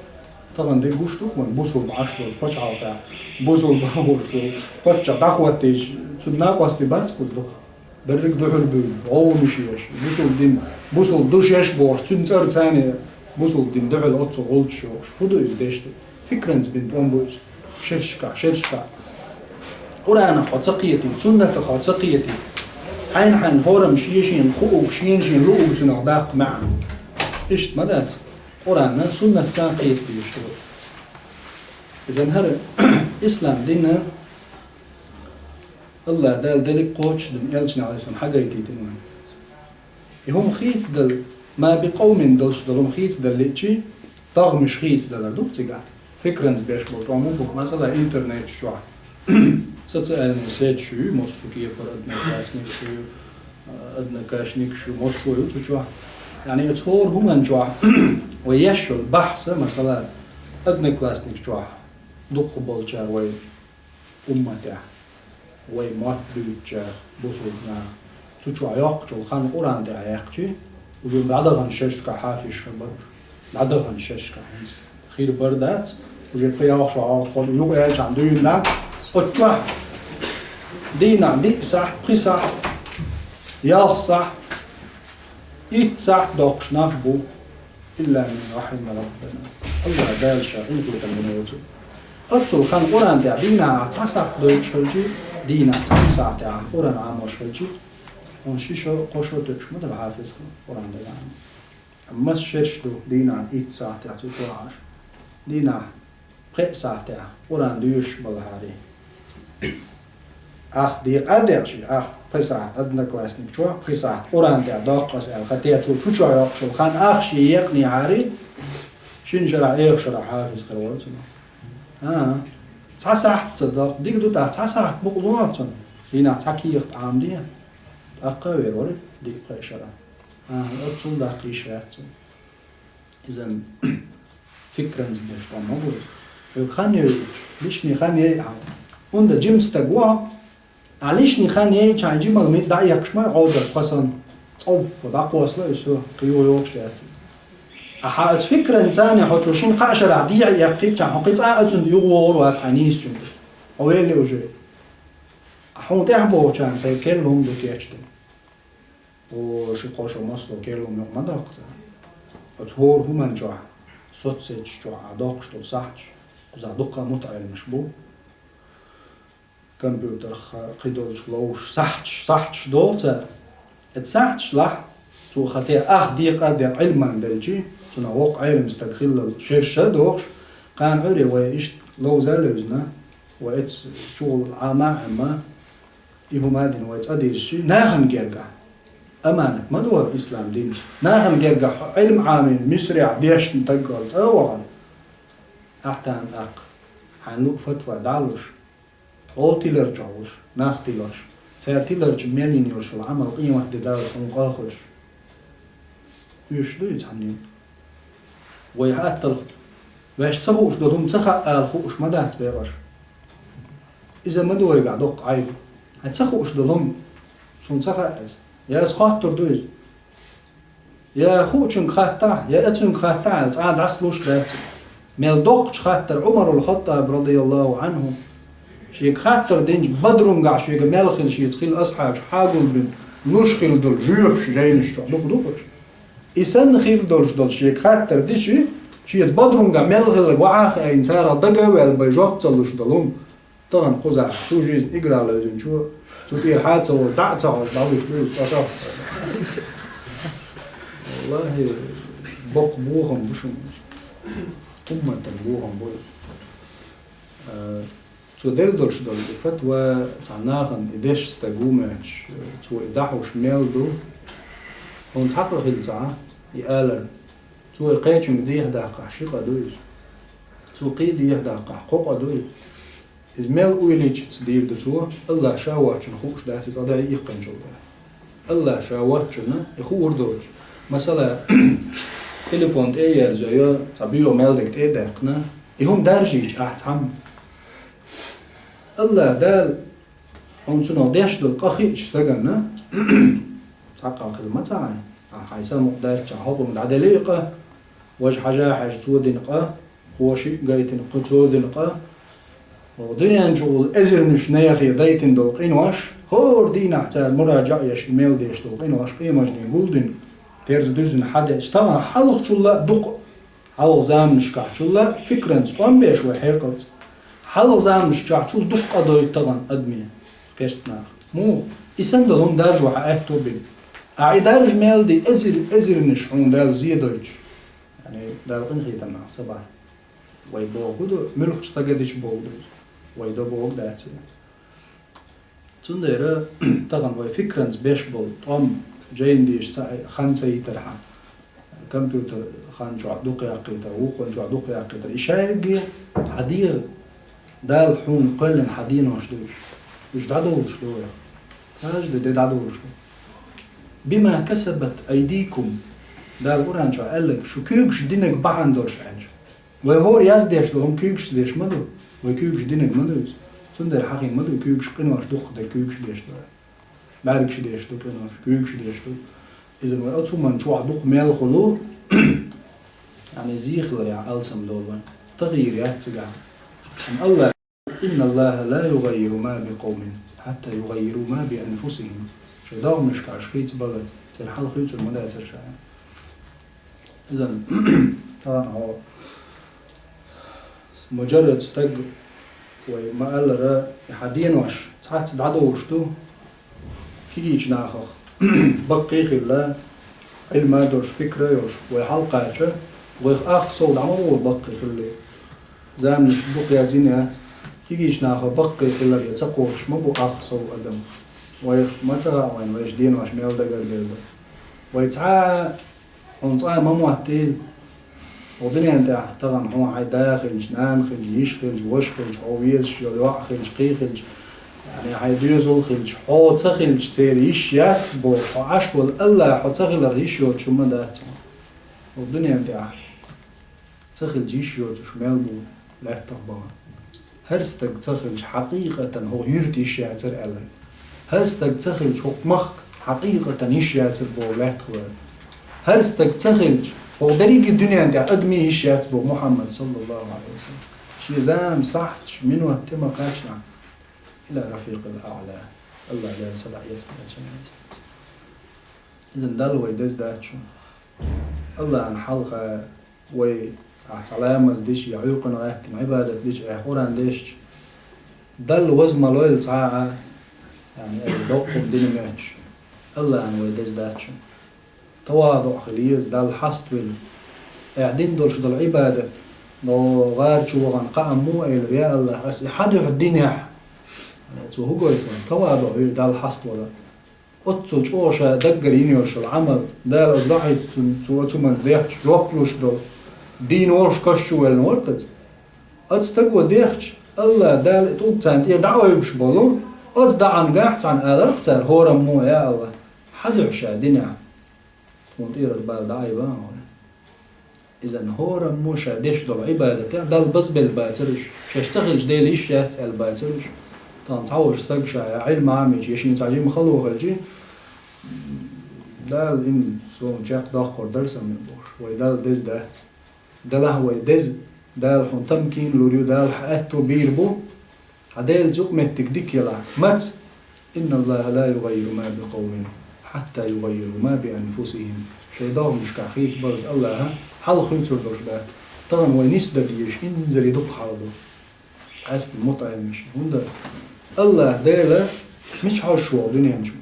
Тахана де гуш ду-кх вайн бусулба Ӏаш долчу пачхьалкхехь, бусулба волчу паччахь дӀахӀоттийча, цу накъостий бац кхуза дукха. Берриг духьал буй, гӀовгӀа мишеш, бусул дин, бусул душеш бохуш, цуьнан цӀар царна бусул дин дуьхьал оццу гӀулчаш йохуш. ХӀун ду иза дешна? Фикранца бина тӀом бу иза. Шершкахь, шершкахь. Къуръанах хьо ца кхетий, суннатах хьо ца кхетий. Хьайна-хьайна хӀораммо шен-шена хууг, шен-шена луург цунах даккха маьӀна. Иштта ма дац. Къуръанна, суннатца кхета дезаш ду. Иза хӀара ислам дин АллахӀ Дала дерриг кхочушдан элчанах, Ӏалайхиссалам, хьагайтийтина вайна. И хӀума хийцадала, ма би къовмин долуш долу хӀума хийцадала лиъчи, догӀмаш хийцадалар ду-кх цигахь. Фикранца беш болу тӀом бу, масала, интернеташ чохь. Социальный сеть шу ю, массо кепара одноклассник шу ю, однокашник шу, массо ю цу чохь. Яъни, оцу хӀора хӀуманна чохь вай еш йолу бахьса, масала, одноклассник чохь дукхахболчара вай умматехь, вай мотт буьйцучара, бусулба наха, цу чохь йоккхучул хан Къуръан тӀехь яьккхичи, уже дӀадахана шершкахь хьафизаш хир бара. ДӀадахана шершкахь хӀинца. Хир бара дац, уже пхи-ялх шо хьалха кхолла юкъа аьллачхьана дуьйна дӀа, оцу чохь дийнахь диъ сахьт, пхи сахьт, ялх сахьт, итт сахьт доккхуш нах бу. Илла ман рахьима раббана. АллахӀ Дала Ша къинхетам бина воцург. Оццул хан Къуръан тӀехь дийнахь ахь цхьа сахьт дойтуш хилчи, дийнахь цхьана сахьтехь ахь Къуръан Ӏамош хилчи, хьуна ши шо, кхо шо тоьуш ма дара хьафиз хила Къуръан тӀехь Ӏама. Амма масса шерш ду дийнахь итт сахьтехь цу чохь Ӏаш. Дийнахь пхеа сахьтехь Къуръан доьшуш балахьара. Ах декъа а дехча, ах пхи сахьт одноклассник чохь, пхи сахьт Къуръан тӀехь доккху аса аьлла, хӀаьта цо цу чохь йоккхуш йолу хан ах шен екънехьара, шина шарахь, эха шарахь хьафиз хир вара цунах. ХӀан-хӀа. Цхьа сахьт ца доккху, дика ду тӀаккха, цхьа сахьт мукъа ло цунна. Дийнахь цхьа кехат Ӏамаде, тӀаккха а вер вара диъ-пхи шарахь. ХӀан-хӀа, оццул даккха йиш яц цунна. Иза фикранца беш тӀом ма бу иза. Хьоьга хан йойъучу, лишний хан яйа хьайна. ХӀунда жима стаг ву хьо, ахь лишний хан яйчхьана жималла мица дӀаэккхаш ма ю, Ӏовдал кхо санна. ЦӀов, дӀакхоссало иза, кхин юха йогӀуш яц иза. Ахьа оцу фикранца царна хьо цу шина кхаа шарахь дехьа эккхичхьана, хьо кхин цкъа а оцунна юхавогӀур вац хьайн нийсачуьнга. Хьо велли уже. Ахьа хьуна тӀаьхьа богӀучарна цаьрга керла хӀума ду кечдина. О, ши-кхо шо массо керла хӀума юкъа ма доккху цара. Оцу хӀора хӀуманна чохь, соцсеташ чохь ахь доккхуш долу сахьташ, кхузахь дуккха а мутаӀеламаш бу. Компьютерах кхидолчух ловзуш сахьташ, сахьташ долу цара. Эцу сахьташлахь, цо хӀаьта ах декъа а деш Ӏилман делчи, цунах воккха Ӏелам стаг хилла шерша а дохуш, кхана Ӏуьйре вай иштта ловза а левзина, вай эцу чухула Ӏама а Ӏемма, и хӀума а дина вай цӀа дирзичи, нахана гергахь. Аманат ма ду хӀара ислам дин. Нахана гергахь хьо Ӏилма Ӏамийна, Мисарехь дешна стаг вала цӀа а вахана. Ахь тахана тӀаккха хьайна луъу фатва дӀа а луш, хьо тилар чохь волуш, нах тиларш, цара тиларчу мел йина йолуш йолу Ӏамал къематде даллалц хьуна къа а хуьлуш. Уьш ду иза хьанна? Вай хьаттал ваьш ца хууш долу хӀума ца хаьа ала хууш ма дац бегӀаш. Иза ма ду вайгахь доккха Ӏайба. Хьан ца хууш долу хӀума суна ца хаьа иза. Я аса хоттур ду иза. Я хуучуьнга хаттахь, я оцуьнга хаттахь аьлла, цкъа а дӀасалуш дац. Мел доккхачу хаттар Ӏумарул Хаттаб, радияллаху Ӏанху, шега хаттар динчу Бадрунгахь шега мел хилла шеца хилла асхьабаш хьагулбина, луш хилла долу жоьпаш жайнаш чохь дукха ду кхуьш. И санна хилла долуш долу шега хаттар дичи, шеца Бадрунгахь мел хилларг вахьа а хаийна, царах дага а ваьлла бен жоп ца луш долу хӀума. Тахана кхузахь цу жизнь игра левзинчо, цу тӀера хьа а ца волу, дӀа а ца хьожуш, дӀалуш ду иза цкъа сов. Валлахи, боккха бохам бу шуна. Умматан бохам бу. Э, цо делла долуш долу и фатва цхьа нахана и деш стаг ву моьттуш, цо и дахьуш мел ду. Хьуна цхьа къа хилла ца Ӏа, и алар. Цо и кхечуьнга дехьа даккхахь ши къа ду иза. Цо кхин дехьа даккхахь кхо къа ду иза. Иза мел уйличица дийр ду цо, АллахӀ Ша воцчунна хууш дац иза, цкъа дай иккхинчул тӀаьхьа. АллахӀ Ша воцчунна и хуур доцуш. Масала, телефон тӀе а ерзайо, цхьа боьха мел дерг тӀе а даьккхина, и хӀума даржийча ахь цхьамма. АллахӀ Дала хьуна цунах деш долу къа хиъча стаганна, цхьа къа хила ма ца Ӏа, ахь хьайн самукъадаьлча хьо хӀокхунна дӀаделлий къа, важа хьажа а хьаьжа цо дина къа, кхо шиъ гайтина кху цо дина къа, Дуьнен чухула эзарнаш нехан дайтина долу къинош, хӀора дийнахь цара муражаӀ еш, и мел деш долу къинош, къемажний гулдина, терза дуьззина хьадеъча, тахана хьалхачул а дукха, хьалха заманашкахьчул а фикранца тӀом беш вай хьекъалца. Хьалха заманашкахьчул дукха къа дойту тахана адаме, керста наха. Муха? И санна долу хӀума даржо хьан аьтто бина. Ахьа и даржа мел ди эзар-, эзарнаш хьуна Дала зе дойтуш. Яъни, Дала къинхетам нах ца бахьа. Вай боху ду, муьлххачу стага дича боху ду иза. Вай до боху дац иза. Цундела тахана вай фикранца беш болу тӀом, жайна дийша ца, хан ца йитархьама, компьютер хан чохь дукха яккхийтар, вукхун чохь дукха яккхийтар. И шайгге хьан дегӀа Дала хьуна кхоьллина хьан денош ду уьш. Уьш дӀадовлуш ду вай. Каждый де дӀадовлуш ду. «Бима касабат айдикум». Дала Къуръан чохь аьлларг, шу куьйгаш динарг бахьана долуш аьлча. Вай хӀора яздеш долу хӀума куьйгашца деш ма ду. Вай куьйгаш динарг ма ду иза. Цундела хьахийна ма ду, куьйгаш къинош дукха дерг куьйгаш деш ду. БӀаьргаш деш ду къинош, куьйгаш деш ду. Иза вай оцу хӀуманна чохь дукха мел хуьлу, яъни зехиларехь алсам долу вайн. Тахийра яц цигахь. Амма Аллах: «Инна Аллаха ла югаййиру ма би къовмин, хьатта югаййиру ма би анфусихим». Шайн догӀмашкахь уьш хийцабаллалц, церан хьал хуьйцур ма дацара ша. Иза, тахана хьо муджаррад стаг, вай ма-аллара, и хьан денош цхьацца дӀадовлуш ду, кегийчу нахах баккхий а хилла, Ӏилма а долуш, фикра а йолуш, вай хьалакхача, вайх ах сов дӀа ма гӀо баккхий хилла. Заманаш дукха яздина яц, кегийчу нахах баккхий хилар я ца кхочуш ма бу ах сов адам. Вайх ма ца хаьа вайн вайша денош мел дагардевлла. Вай цхьа а хьуна цкъа а ма моттийла. Хьо дуьнен тӀехь тахана хьуна хьайн да хилча, нана хилча, йиша хилча, ваша хилча, хьо везаш йолу йоӀ хилча, кхин хилча, яъни хьайн доьзал хилча, хьо ца хилча, церан йиш яц боху, хьо Ӏаш волу Аллах хьо ца хиларх йиш йоцуш хӀума дац хьуна. Хьо дуьнен тӀехь ца хилча йиш йоцуш мел бу лаьттах бахана. ХӀара стаг ца хилча, хьакъикъатан хӀокху юьрта йиш яцара аьлла. ХӀара стаг ца хилча, хӀокху махка хьакъикъатан йиш яцара боху лаьттах вара. ХӀара стаг ца хилча, хӀокху дерриге дуьнен тӀехь адамийн йиш яц боху Мухьаммад, саллаллаху Ӏалайхи ва саллам. Шен зама, сахьташ, минот тӀе ма кхаьчна. Ила рафикъил аъла. Аллах Дала садаӀа эцна. Иза Далла вай деза дац шуна. Аллахьан хьалха вай ахь цхьа ламаз дича я Ӏуьйкъана гӀаьттина Ӏибадат дича, ахь Къуръан дешча, Далла ваза ма лойла цхьа а, яъни, ай доккхум дина моьттуш. Аллахьан вай деза дац шуна. ТавадуӀ хила еза, Далла хьаставина. Ахь дина долуш долу Ӏибадат, но гӀар чу вахана кхаам муха элира: «Я Аллах, ас и хьан дуьхьа динехь?» Цо хӀун гойту? ТавадуӀ вира, Далла хьаставала. Оццул чӀогӀа ша даггара йина йолуш йолу Ӏамал, Дала оцу дӀахьийца цунна, цо оцу хӀуманца дехча, жоп луш долу, дийна волуш каш чу воьллина вара-кх иза. Оцу стаго дехча, Аллах Дала и тӀулг царна тӀера дӀа а ойбуш болу, оцу даӀангахь цхьаьна аларх цара: «ХӀораммо, я Аллах, хьан дуьхьа ша динехь, тхуна тӀера бала дӀа а йи бан хьуна». Иза хӀораммо ша деш долу Ӏибадатехь Далла базбелла бацара уьш. Шаьш ца хилча, Дела йиш яц аьлла бацара уьш. Тахана цхьа волчу стаг ша я Ӏилма Ӏамийча, я шен цхьа жима хало хилча, Дала, иман, суна чекхдоккхур дара сан, бохуш. Вай Далла деза дац. Делахь вай деза, Дала хьуна тамкин лур ю, Дала хьан аьтто бийр бу. Хьан Делаца юкъаметтиг дика ялахь. Маца? «Инна Аллаха ла югаййиру ма би къовмин, хьатта югаййиру ма би анфусихим». Шайн догӀмашкахь хийцабаллалц Аллаха хьал хуьйцур долуш дац. Тахана вай нисдала дезаш инзаре дукха хьал ду. Къаьстина мутаӀаьллаш. ХӀунда Аллах Дела мича хьожуш ву дуьнен чу?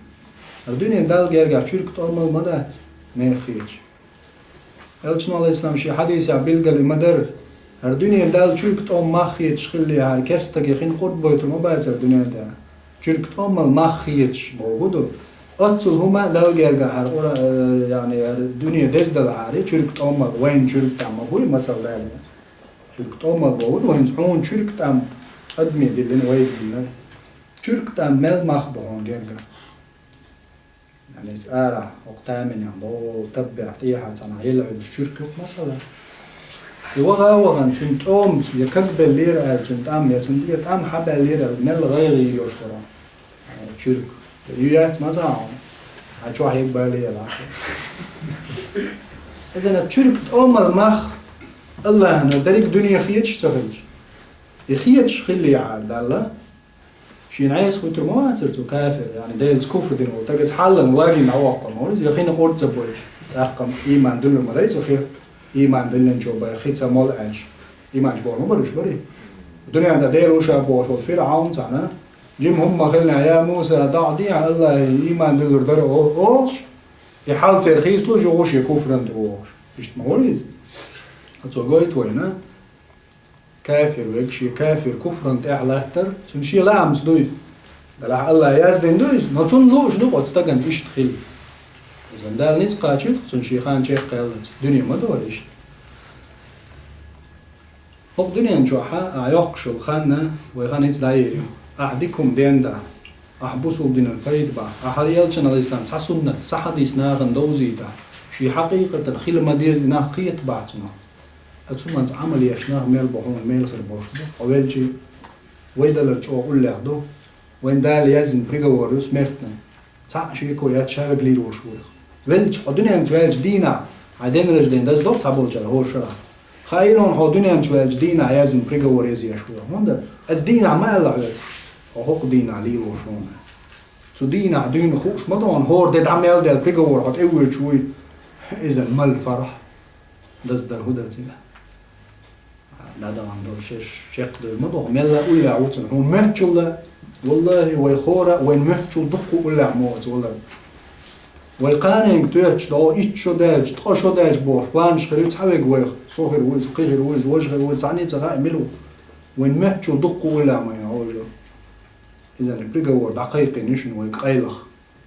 ХӀара дуьне Далла гергахь чуьрк тӀомал ма дац, нехан хеташ. Элчано, Ӏалайхиссалам, шен хьадисехь билгал и ма-дарра: «ХӀара дуьне Далла чуьрк тӀом мах хеташ хиллехьара, керстаге хин къурд бойтур ма бацара дуьнен тӀехь». Чуьрк тӀомал мах хеташ боху ду. Оццул хӀума Далла гергахь хӀара къура-, э, яъни, хӀара дуьне деза далахьара, чуьрк тӀомал, вайн чуьрк тӀам ма буй, масал, Дала. Чуьрк тӀомал боху ду, хӀинца хьуна чуьрк тӀам адаме диллина, вайга диллина. Чуьрк тӀам мел мах бу хьуна гергахь? Яъни, иза арахь, хӀокху таминехь, бо, таббехь, тӀехьа цхьанхьа елла Ӏуьллуш чуьрк ю-кх, масала. И ваха а вахана, цуьнан тӀомаца я кагбеллера аьлла цуьнан тӀам, я цуьнан тӀера тӀам хьабаьллера аьлла, мел гӀайгӀа йийр йолуш вара. Э, чуьрк. Ю яц, ма ца хьо. Хьан чохь ерг бале аьлла. Иза чуьрк тӀомал мах Аллахьна дерриг дуьне хеташ ца хилча. И хеташ хилли яхьар Далла, шийна Ӏеса хуьтур ма вацар цу кафир, яъни Делаца куфр дина волу, тӀаккха хьаллана вагийна дӀавоккхур ма вара иза, я хина къурд ца бойуш, тӀаккха иман дуьллур ма дара иза хи, иман диллинчо бай хи ца молу аьлча, иман чу бохур ма бара уьш, барий? Дуьненна тӀе Дела ву ша бохуш волу ФирӀаун цхьаьна, жима хӀума ма хиллехь, я Муса, дӀа а дехьа, Аллахье иман дуьллур дара олуш, и хьал церан хийцалуш, юха шен куфран тӀе вогӀуш. Иштта ма вара иза? Цо гойту вайна, кафир верг шен кафир куфран тӀехь латтар, цунна шен лаамца дуй. Делахь Аллахьа яздина ду иза, но цунна лууш ду оцу стагана иштта хила. Иза Дала ницкъ кхачийта цунна шен хан чекхъяьллалц, дуьне ма дора иштта. ХӀокху дуьнен чохь а йоккхуш йолу хан, вай хан ица дӀаер ю. Ахь дика хӀума ден дахь, ахь бусулба динан пайда бахь, ахь хӀара элчанан, алейхиссалам, цхьа суннат, цхьа хьадис нахана довзийтахь, шен хьакъикъатан хила ма-дезза нах кхета бахь цунах. Ткъа цу манца Ӏамал еш нах мел бу хьуна мел хир болуш бу, хьо велчи, вай далар чӀогӀа уллехь ду, вайн Дала яздина приговор ю смертный. Цхьаъ шеко яц ша верг лийр волуш ву. Велча, хьо дуьнен чу ваьлча дийнахь, хьайн день рождения даза доху цхьаболчара хӀора шарахь. Хаийра хьуна хьо дуьнен чу ваьлча дийнахь яздина приговор еза еш ву. ХӀунда? Аса дийнахь ма аьлла хьоьга, хьо хӀокху дийнахь лийр волуш ву. Цу дийнахь дуьйна хууш ма ду хьуна, хӀора де дӀа мел делла приговор хьо тӀе воьдуш вуй. Иза мал фарахь. Даздар хӀун дара цигахь? ДӀадахана долу шераш чекхдевр ма доху, мелла а уллехь ву цунна. Хьуна моьттучул а, валлахӀи, вай хора а, вайн моьттучул дуккха а уллехь ма ву оцу валар. Вай кханенга тоьттуш догӀу, итт шо даьлча, ткъа шо даьлча бохуш, планаш хир ю, цхьа вега вайх, со хир ву иза, кхин хир ву иза, важа хир ву иза, цхьаьнний ца хаьа мила ву. Вайн моьттучул дуккха а уллехь ма ю хьожа. Иза приговор дӀакхайкхийна ю шуна вай къайлаха.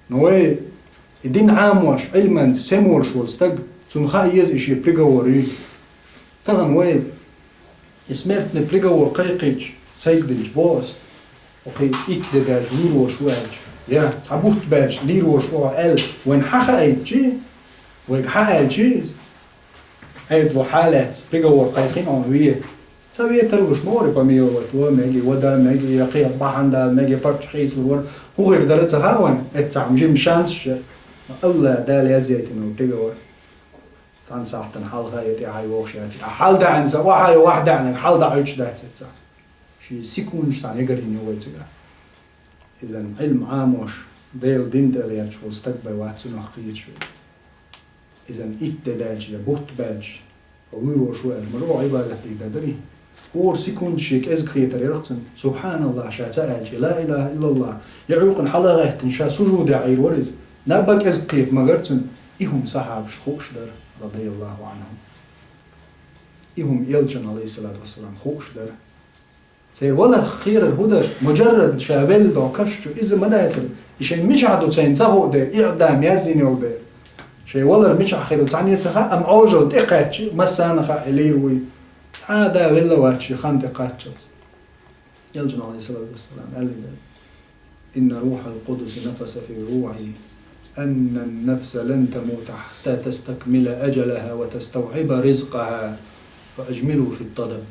Но вай и дин Ӏамош, Ӏилман сема волуш волу стаг, цунна хаа еза и шен приговор юй. Тахана вай и смертный приговор кхайкхийча, сайгадинчу боху аса, окхий итт де даьлча лийр волуш ву аьлча, я цхьа бутт баьлча лийр волуш ву аьлла, вайна хьан хаийчи, вайга хьан аьлчи иза? Айда ву хьалаьцна, приговор кхайкхина хьуна ве. Ца ве тарлуш ма вара, помиловать ван мега, вада мега, я кхин бахьана дала мега, паччахь хийцалур вара, хӀун хир дара ца хаьа вайн, эццахь жима шансаш. Алла Дала язъяйтина ву приговор. Цхьана сахьтана хьалха я тӀаьхьа йохуш яц. Хьал даьӀна сан, охьа я вахь даьӀна, хьал дӀа Ӏуьттуш дац эццахь. Ши секундаш цхьаьна ягарйина ю вай цигахь. Иза Ӏилма Ӏамош, Делан дин тӀе лерча волу стаг бен вац цунах кхеташ верг. Иза итт де даьлча я бутт баьлча, хьо вуьйр волуш ву аьлла, ма ду хьо Ӏибадат дийр дан дарий? ХӀора секунда шен кӀезиг хетар ярах цунна, субхьаналлахӀ ша ца аьлча, ла илахӀа иллаллахӀ, я Ӏуьйкъана хьала а гӀеттина ша сужуде Ӏийр вара иза. Наб а кӀезиг кхета магара цунна, и хӀума сахьабашна хууш дара, радияллахӀу Ӏанхум. И хӀума элчанна, Ӏалайхиссалату вассалам, хууш дара. Церан валарх кхерар хӀун дара? Муджаррад ша велла догӀу каш чу иза ма дацара. И шайн мичахь ду цайна ца хуу дера, иӀдам яздина йолу дера. Шайн валар мичахь хир ду цхьанне а ца хаьа, амма Ӏожалла тӀе кхаьчча, массарна а хаьа и лийр вуй. Цхьа а да велла вац шен хан тӀе кхаччалц. Элчано, Ӏалайхиссалату вассалам, аьлла дара: «Инна рухьал къудуси нафаса фи рухьи, анна нафса лан тамута хьатта тастакмила аджалаха ва таставӀиба ризкъаха, фа аджмилу фи талаб».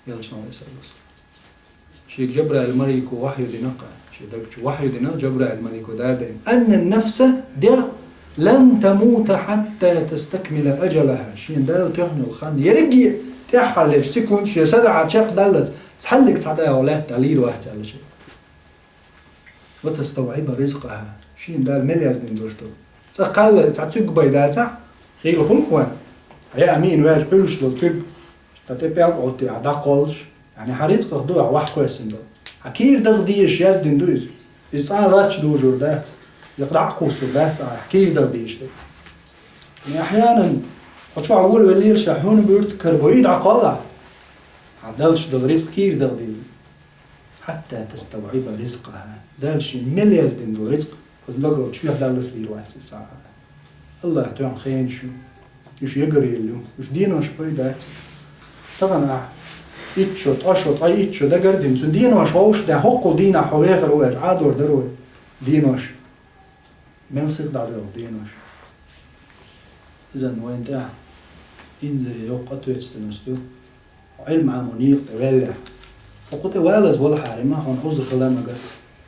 Элчано, Ӏалайхиссалату вассалам, шега Жабраил малико вахью дина кхаьа. Шен даг чу вахью дина Жабраил малико дадайна. Анна нафса, дегӀ, лан тамута хьатта тастакмила аджалаха. Шен Дала тоьхна йолу хан ерриге тӀаьххьарлерчу секундаш шен садахьа чекхдаллалц, цхьаллиг цхьа дагӀо лаьтта лийр вац аьлла шен. Ва таставӀиба ризкъаха. Шен Дала мел яздина долуш долу. Цкъа кхалла цхьа цуьг бай дацахь, хийла хӀунда ван? Хьан яа миъна ваьлча пуьллуш долу цуьг, ткъа тӀе пӀелг Ӏоттий ахь дӀакхоллуш, яъни хьан рицкъах ду ахь вахь кхоьссина долу. Хьан кийра даха дезаш яздина ду иза. Иза цкъа а лач дужур дац, я дӀа а кхуссур дац ахь, хьан кийра даха дезаш дерг. Яъни ахьянан хьо чохь волавеллера ша хьуна буьрту карабо, и дӀакхолла ахь. Хьан далш долу рицкъ кийра даха деза. Хьатта таставӀиба ризкъаха. Дала шен мел яздина долу рицкъ, хӀокху дагалчу чуьхь даллалц лийр вац иза. Аллах тоьхна хенаш ю. Уьш ягаръелла ю. Уьш денош бай дац. Тахана ахь итт шо, ткъа шо, ткъа итт шо дагар а дина, цуьнан денош вовшах а даьхна, хӀокхул дийнахь хьо вехар ву аьлча, Ӏадор дара вай. Денош. Мел сиха дӀадоьлху денош. Иза вайн тӀехь инзаре йоккха ответственность ду. Хьо Ӏилма Ӏамо некъа тӀе ваьллехь. Хьо кху тӀе валаза валахьара, ма хьуна узур хила мегар,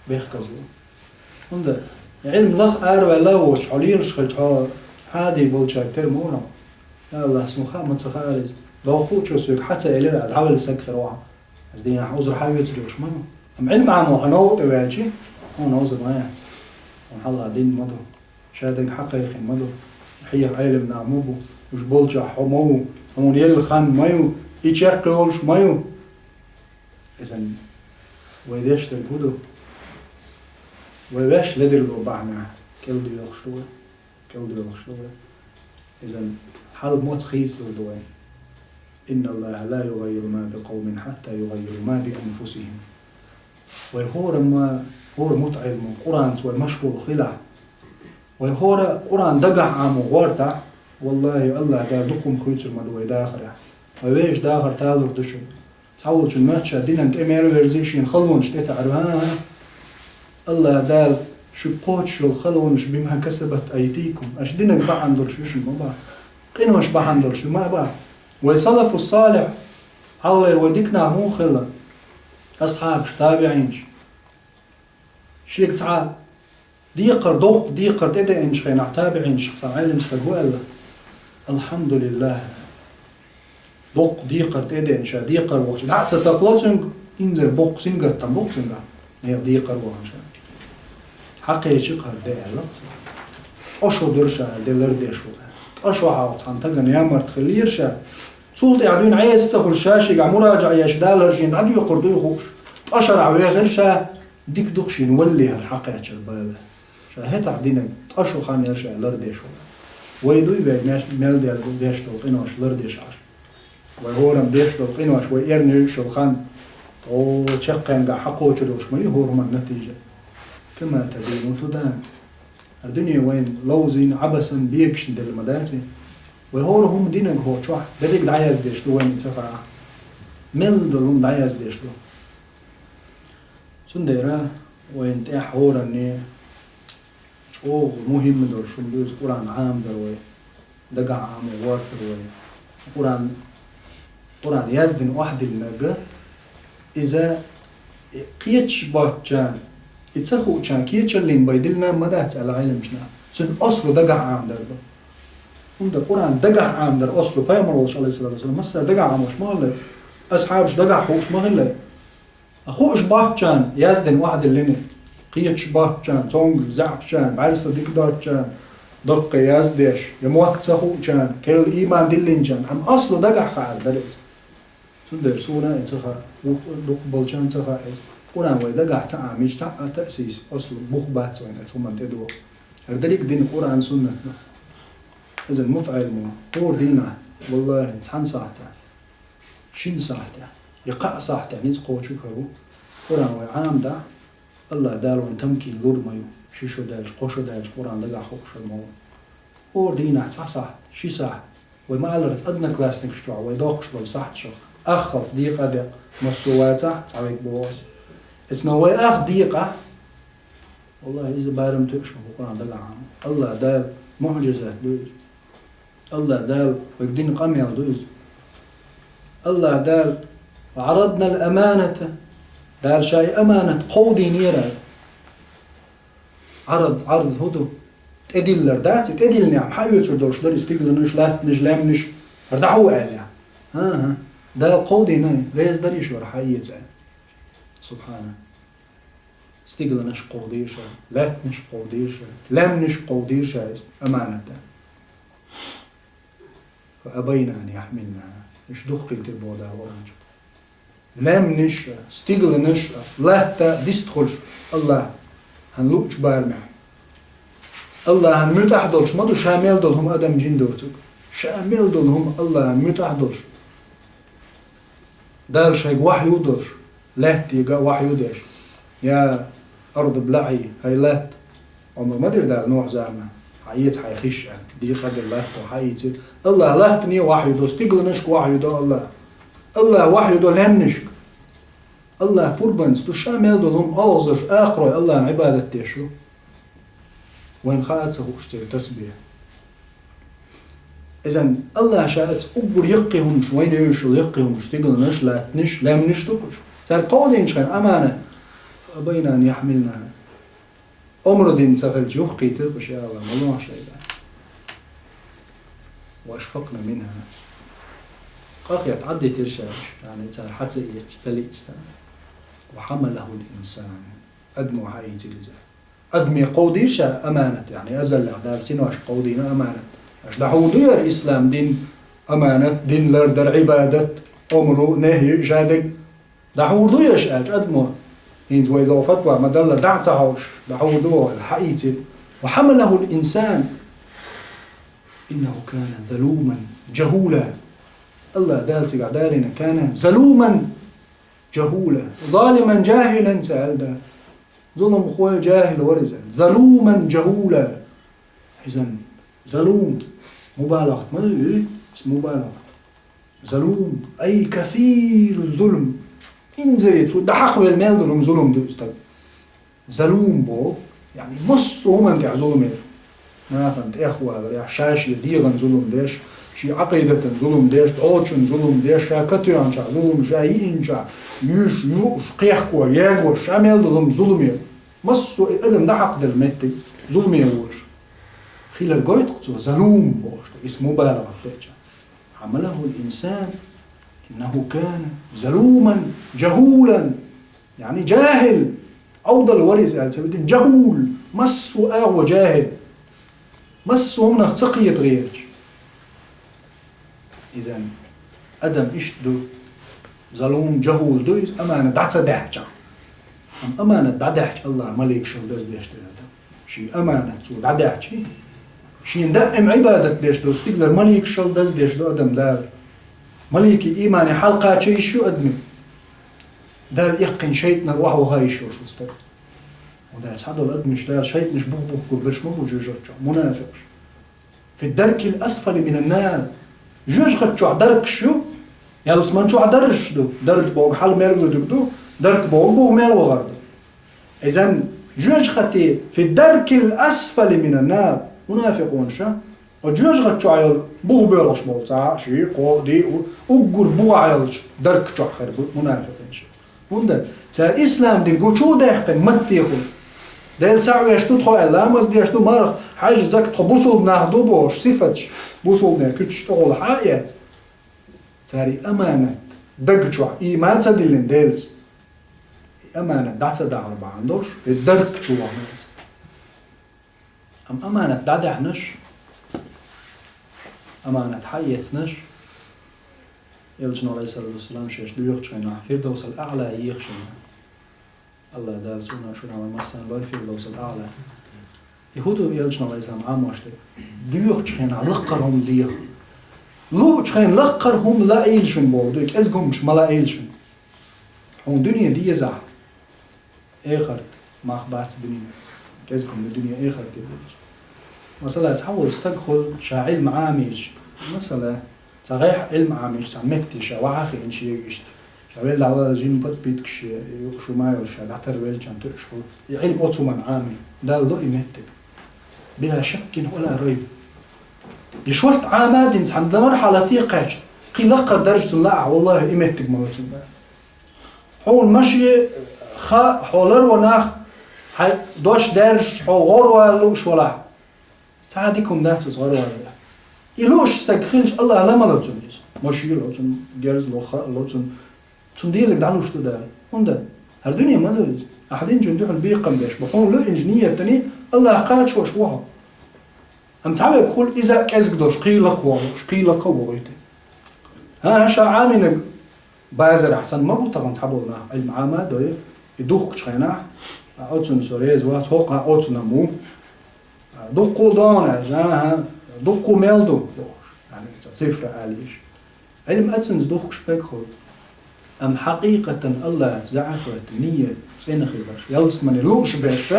бехказло. ХӀунда Ӏилма лаха араваьлла а воцуш, хьо лелаш хилча, хьо хьади болчаьрга тера ма ву хьо. Я АллахӀ, суна хаа ма ца хаьара иза. Дохучо соьга хьан ца элира, дӀавелла саг хир ву хьо. Иза дийнахь узур хьаоьцур йолуш ма ю. Амма Ӏилма Ӏамо хьо новкъа тӀе ваьлчи, хьуна узур ма яц. Хьуна хьалха дин ма ду. Шадерг хьакхайкхина ма ду. Хьеха Ӏелам нах ма бу. Уьш болчохь хьо ма ву. Хьуна елла хан ма ю. И чекх йолуш ма ю. Иза вай деш дерг хӀун ду? Вай ваьш ледарло бахьанехь кӀелдоьлхуш ду вай. КӀелдоьлхуш ду вай. Иза хьал моцу хийцалур ду вай. «Инна Аллаха ла югаййиру ма би къавмин хьатта югаййиру ма би анфусихим». Вай хӀорамма, хӀора мутаӀеллимо Къуранца вай машгӀул хилахь, вай хӀора Къуран дагахь Ӏамо гӀортахь, валлахи, Аллах Дала дукха хӀума хуьйцур ма ду вай дахарехь. Вай вешан дахар талур ду шуна. Цхьаволчун моьтту ша динан тӀе мел верзий, шена халонаш тӀетаӀар, а, а. Аллах Дала шуьга кхочуш йолу халонаш, бима касабат айдикум. Аша динан бахьана долуш ю шуна ма бахьа. Къинош бахьана долуш ю ма бахьа. Вай салафу салихь, хьалхалера вай дика нах муха хилла? Асхьабаш, табиӀинаш. Шега цхьа декхар, доккха декхар тӀедеанчу хенахь, табиӀинашка цхьа Ӏелам стаг ву аьлла: «Алхьамдулиллах». Доккха декхар тӀедеана ша, декхар вахча, дӀа а ца такхало цуьнга, инзаре боккха сингаттам бу цуьнгахь, нехан декхар вахана ша. Хьакхечи кхара де аьлла. Ткъа шо дара ша аьлла, де лардеш ву аьлла. Ткъа шо хьалха цхьана тагана ямарта хиллера ша. Цул тӀаьхьа дуьйна Ӏеса ца хуьлуш, ша шигахь муражаӀа еш, Дала хӀара шена дӀадоькхур дуй хууш. Ткъа шарахь вехира ша, дика ду-кх шена валале хӀара хьакхаьчар бала. Ша хӀетахь динарг ткъа шо хан яра ша лардеш ву. Вай дуй вай меш-, мел дел деш долу къинош лардеш Ӏаш. Вай хӀораммо деш долу къинош вай эрна йолуш йолу хан, тхо чаккхенгахь хьакхочур йолуш ма ю хӀора хӀуманна натийжа. Кама тадину тудан. ХӀара дуьне вайна ловзийна, Ӏабасан, бегашна делла ма дац и. Вай хӀора хӀума динарг хӀокху чохь дерриг дӀаяздеш ду вайна ца хаахь. Мел долу хӀума дӀаяздеш ду. Цундела вайна тӀехь хӀоранне чӀогӀа мухӀим долуш хӀума ду иза Къуръан Ӏамадар вай, дагахь Ӏамо гӀортар вай. Къуръан, Къуръан яздина охьадиллинарг, иза кхечаш боцчарна, и ца хуучарна кечаллин бай диллина ма дац аьлла Ӏеламчу наха. Цуьнан аслу дагахь Ӏамадар ду. ХӀунда Къуръан дагахь Ӏамадар аслу пайхамар волчу, алейхиссалату вассалам, массара дагахь Ӏамош ма хилла иза. Асхьабаш дагахь хууш ма хилла. Хууш боцчарна яздина охьадиллина, кхечаш боцчарна, цомгуш, заьӀапчарна, бӀаьрса дика доцчарна, даккхий яздеш, я мотт ца хуучарна, керла ийман диллинчарна, амма аслу дагахь хаар дара иза. Цундела суна а ца хаьа, вукху дукхахболчарна ца хаьа иза. Къуръан вай дагахь ца Ӏамийча, цхьа а таъсис аслу бух бац вайна оцу хӀуманна тӀедогӀу. ХӀара дерриг дин Къуръан, суннат ду. Иза мутаӀеллимо, хӀора дийнахь, валлахи, цхьана сахьтехь, шина сахьтехь, я кхаа сахьтехь ницкъ кхочург хӀара ву. Къуръан вай Ӏамадахь, Аллах Дала вайна тамкин лур ма ю, ши шо даьлча, кхо шо даьлча Къуръан дагахь хууш хир ма ву. ХӀора дийнахь цхьа сахьт, ши сахьт, вай ма-аллара, одноклассникаш чохь вай доккхуш болу сахьташах аххалц декъа а декъа, массо а вацахь, цхьа вайга боху аса. Эцно вай ах декъахь, валлахи, иза барам тоьуш ма бу Къуръан дагахь Ӏама. Аллах Дала муӀжизат ду иза. Аллах Дала вайга дина къамел ду иза. Аллах Дала: «Ва Ӏараднал аманата». Дала ша и аманат кховдийнера. Ӏарад, Ӏарад хӀун ду? ТӀедиллар дац и? ТӀедиллинехь хьан оьцур долуш дара и стигланаш, латтанаш, лаьмнаш? ХӀара дӀахьу аьлла. ХӀан-хӀа. Дала кховдийна, реза дарий шу хӀара хьаэца аьлла. Субхьана. Стигланаш кховдийша, лаьттанаш кховдийша, лаьмнаш кховдийша иза аманата. Фа абайна ан яхьмилнаха. Уьш духкийтира боху Дала Къуръан чу. Лаьмнаш а, стигланаш а, латта дистхуьлуш Аллахьан луучу барамехь. Аллахьан муьтӀахь долуш ма ду ша мел долу хӀума адам, жин доцург. Ша мел долу хӀума Аллахьан муьтӀахь долуш. Дала шайга вахью долуш, лаьттига а вахью деш: «Я арду блаӀи, хӀай латта». Омра ма дира Дала Нухь заманахь: «Хьаэца хьайн хиш», – аьлла. Декъа а делла, латто хьаийцира. Аллах латтане а вахью до, стигланашка а вахью до Аллах. Аллах вахью до лаьмнашка. Аллах пурбанца ду ша мел долу хӀума олхазарш, акхарой Аллахьан Ӏибадат деш ю. Вайна хаа а ца хууш церан тасбихь. Иза Аллах ша аца уггар яккхий хӀумаш, вайна евзаш йолу яккхий хӀумаш, стигланаш, латтанаш, лаьмнаш ду кхуш. Цаьрга кховдийначу хенахь амана, фа абайна ан яхьмилнаха. Омра дина ца хилча, юхкхийтира кхуш, я Аллах, ма лохьа шайга. Ва ашфакъна минха. Къахет Ӏаддитира ша, яъни цара хьа ца эцча, ца лиъча царна. وحمله الإنسان. Адамо хьаийцира иза. Адаме кховдийра ша аманат, яъни азаллехь Дала синошка кховдийна аманат. Аша дӀахьур ду яра ислам дин, аманат, дин лардар, Ӏибадат, омру, нахьи, шадерг. ДӀахьур ду аша аьлча адамо, хӀинца вай догӀу фатва ма-даллара, дӀа а ца хьовш, дӀахьур ду вай, хьаийцира. وحمله الإنسان إنه كان ظلوما جهولا. АллахӀ Дала цигахь далийна كان ظلوما جهولا. ظالما جاهلا ца аьлла Дала. Зуламхо, жахӀил вара иза. ظلوما جهولا. Изан залум. МубалагӀат ма ю, мубалагӀат. ЗалумӀ, أي كثير الظلم. Инзаре цо дӀахьакхавелла мел долу зулам ду иза стаг. ЗалумӀ боху, яъни массо а хӀуманна тӀехь зулам еш. Нахана тӀехваларехь, ша шен дегӀан зулам деш, шен Ӏакъидатан зулам деш, дӀочун зулам деш, ша катоьхначохь зулам, ша йиъначохь, юьйш, юуш, кхехко, ягош, ша мел долу хӀума зулам еш. Массо а адам дӀахьакхаделла меттиг зуламе волуш. Хилар гойту-кх цо, залумӀ бохуш ду, иза мубалагӀат деча. حمله الإنسان إنه كان ظلوما جهولا. Яъни жахӀил, Ӏовдал вара иза аьлла ца витина, жахӀул, массо а агӀо жахӀил. Массо а хӀуманах ца кхета гӀерташ. Изан адам иштта ду, залум, жахӀул ду иза, аманат дӀа ца даьхьча. Амма аманат дӀадаьхьча, АллахӀа маликашал даздеш ду адам. Шен аманат цо дӀадаьхьча, шен даим Ӏибадат деш долу стигалара маликашал даздеш ду адам Дала. Маликийн иймане хьалакхача йиш ю адамийн. Дала эккхина шайтӀанара охьаваха йиш йолуш ву стаг. ХӀунда аьлча цхьадолу адамаш Дала шайтӀанаш бух-бух гурбеш ма бу жоьжахати чохь, мунафикъаш. في الدرك الأسفل من النار. Жоьжахати чохь даркаш ю, ялсамани чохь даржаш ду. Дарж бохург хьала мел воьдург ду, дарк бохург буха мел вахар ду. Изан жоьжахати في الدرك الأسفل من النار. Мунафикъонаш, оцу жоьжахати чохь йолу буха боьлхуш болу цхьа а, ши, кхо а, диъ а, уггар бухахь йолчу дарк чохь хир бу мунафикъинаш. ХӀунда? Цара ислам дин гучу а даьккхина, маттехула. Делан цхьаъ веш ду тхо аьлла, ламаз деш ду, марха, хьаьж, закат, тхо бусулба нах ду бохуш, сифаташ, бусулбанийн куьцаш тӀехула хьа а эцна. Цара и аманат даг чохь ийман ца диллина Делаца, и аманат дӀа ца дахьар бахьана долуш, и дарк чу вахана иза. Амма аманат дӀадаьхьнарш, аманат хьаэцнарш, Элчано, Ӏалайхиссалату вассалам, шаьш доьхучу хенахь, Фирдавсал Аъла еха шуна. АллахӀ Дала суна а, шуна а вайн массарна лойла Фирдавсал Аъла. И хӀун ду Элчано, Ӏалайхиссалам, Ӏамош дерг? Доьхучу хенахь лакхара хӀума леха. Луучу хенахь лакхара хӀума лаийла шуна бохург ду, и кӀезиг хӀуманаш ма лаийла шуна. Хьуна дуьне дезахь, эхарт мах бац дуьне. КӀезиг хӀума ду дуьне, эхарт ду. Масала, цхьа волу стаг хуьлу ша Ӏилма Ӏамийча. Масала, цхьа гӀеххьа Ӏилма Ӏамийча, цхьа метте ша вахьа хиъна шега иштта. Ша велла дӀавала жин подпиткаш, шу ма йолу ша дӀатарвеллачарна тоьуш хуьлу. И Ӏилма оцу хӀуманна Ӏамийна. Далла до и меттиг. Била шаккин вала райб. И шорта Ӏама а дина цхьана мархьалате кхаьчна, кхин лакхара даржа цунна лаахь, валлахӀи, и меттиг ма ло цунна. Хьуна машен, ха, хьо ларван нах, хьайн дош даьржачу хьо гӀорвала лууш валахь, цхьа а дика хӀума дац оцу гӀорваларехь. И лууш стаг хилча, АллахӀа ла ма ло цунна иза. Машен а ло цунна, герз а ло, ха а ло цунна. Цунна дезарг дӀалуш ду Дала. ХӀунда? ХӀара дуьне ма ду иза. Ахьа динчун дуьхьал бекхам беш бу. Хьуна луьйинчу нийятана АллахӀ кхачош ву хьо. Амма цхьаверг хуьлу иза а кӀезиг долуш, кхин лакха вогӀуш, кхин лакха а вогӀуьйту. ХӀан, ша Ӏамийнарг базарахь санна ма бу тахана цхьаболу нах, Ӏилма Ӏама а дой, и духкучу хенахь, а, оцунна со реза вац, хӀокху а оцунна ма ву. А, дуккха а догӀу аьлла, аха, дуккха а мел ду, бохуш, яъни, цхьа цифра ала йиш. Ӏилма оцунца духкуш мега хуьлу. Амма хьакъикъатан АллахӀаца заьӀап хӀоьттина нийят цӀена хиларш, ялсамане лууш берш,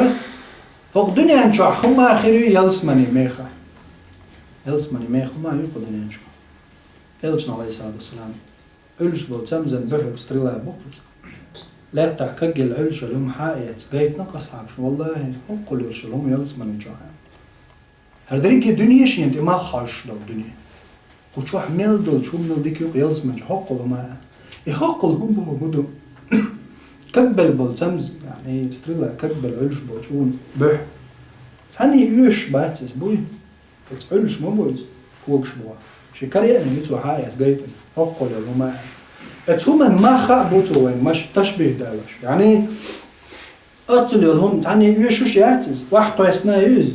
хӀокху дуьнен чохь хӀума хир ю ялсамане меха. Ялсамане меха хӀума ю кху дуьнен чохь. Элчано, Ӏалайхиссалату вассалам, Ӏуьллуш болу цамзан буьхьиг стрела бу кхуза. Лаьттахь кагъелла Ӏуьллуш йолу хӀума хьа а эцна, гайтина-кх асхьабаша, валлахӀи, хӀоккхул йолуш йолу хӀума ялсамане чохь. ХӀара дерриге дуьне шена тӀе мах хьожуш долу дуьне. Кху чохь мел долчу хӀуманал дика ю-кх ялсамани чохь хӀоккхул хӀума а. И хӀоккхул хӀума бохург хӀун ду? Кагбелла болу цамза, яъни стрела кагбелла Ӏуьллуш болчу хӀуман буьхьа. Цхьаьний оьшуш бац иза, буй? Иза Ӏуьллуш ма бу иза, когаш бу. Ши каре а ницо хьа эца гайтина, хӀоккхул йолу хӀума а. Эцу хӀуман мах хаа бу цо вайн, маш ташбих далош. Яъни, оццул йолу хӀума цхьанне оьшуш яц иза, охьакхоьссина ю иза.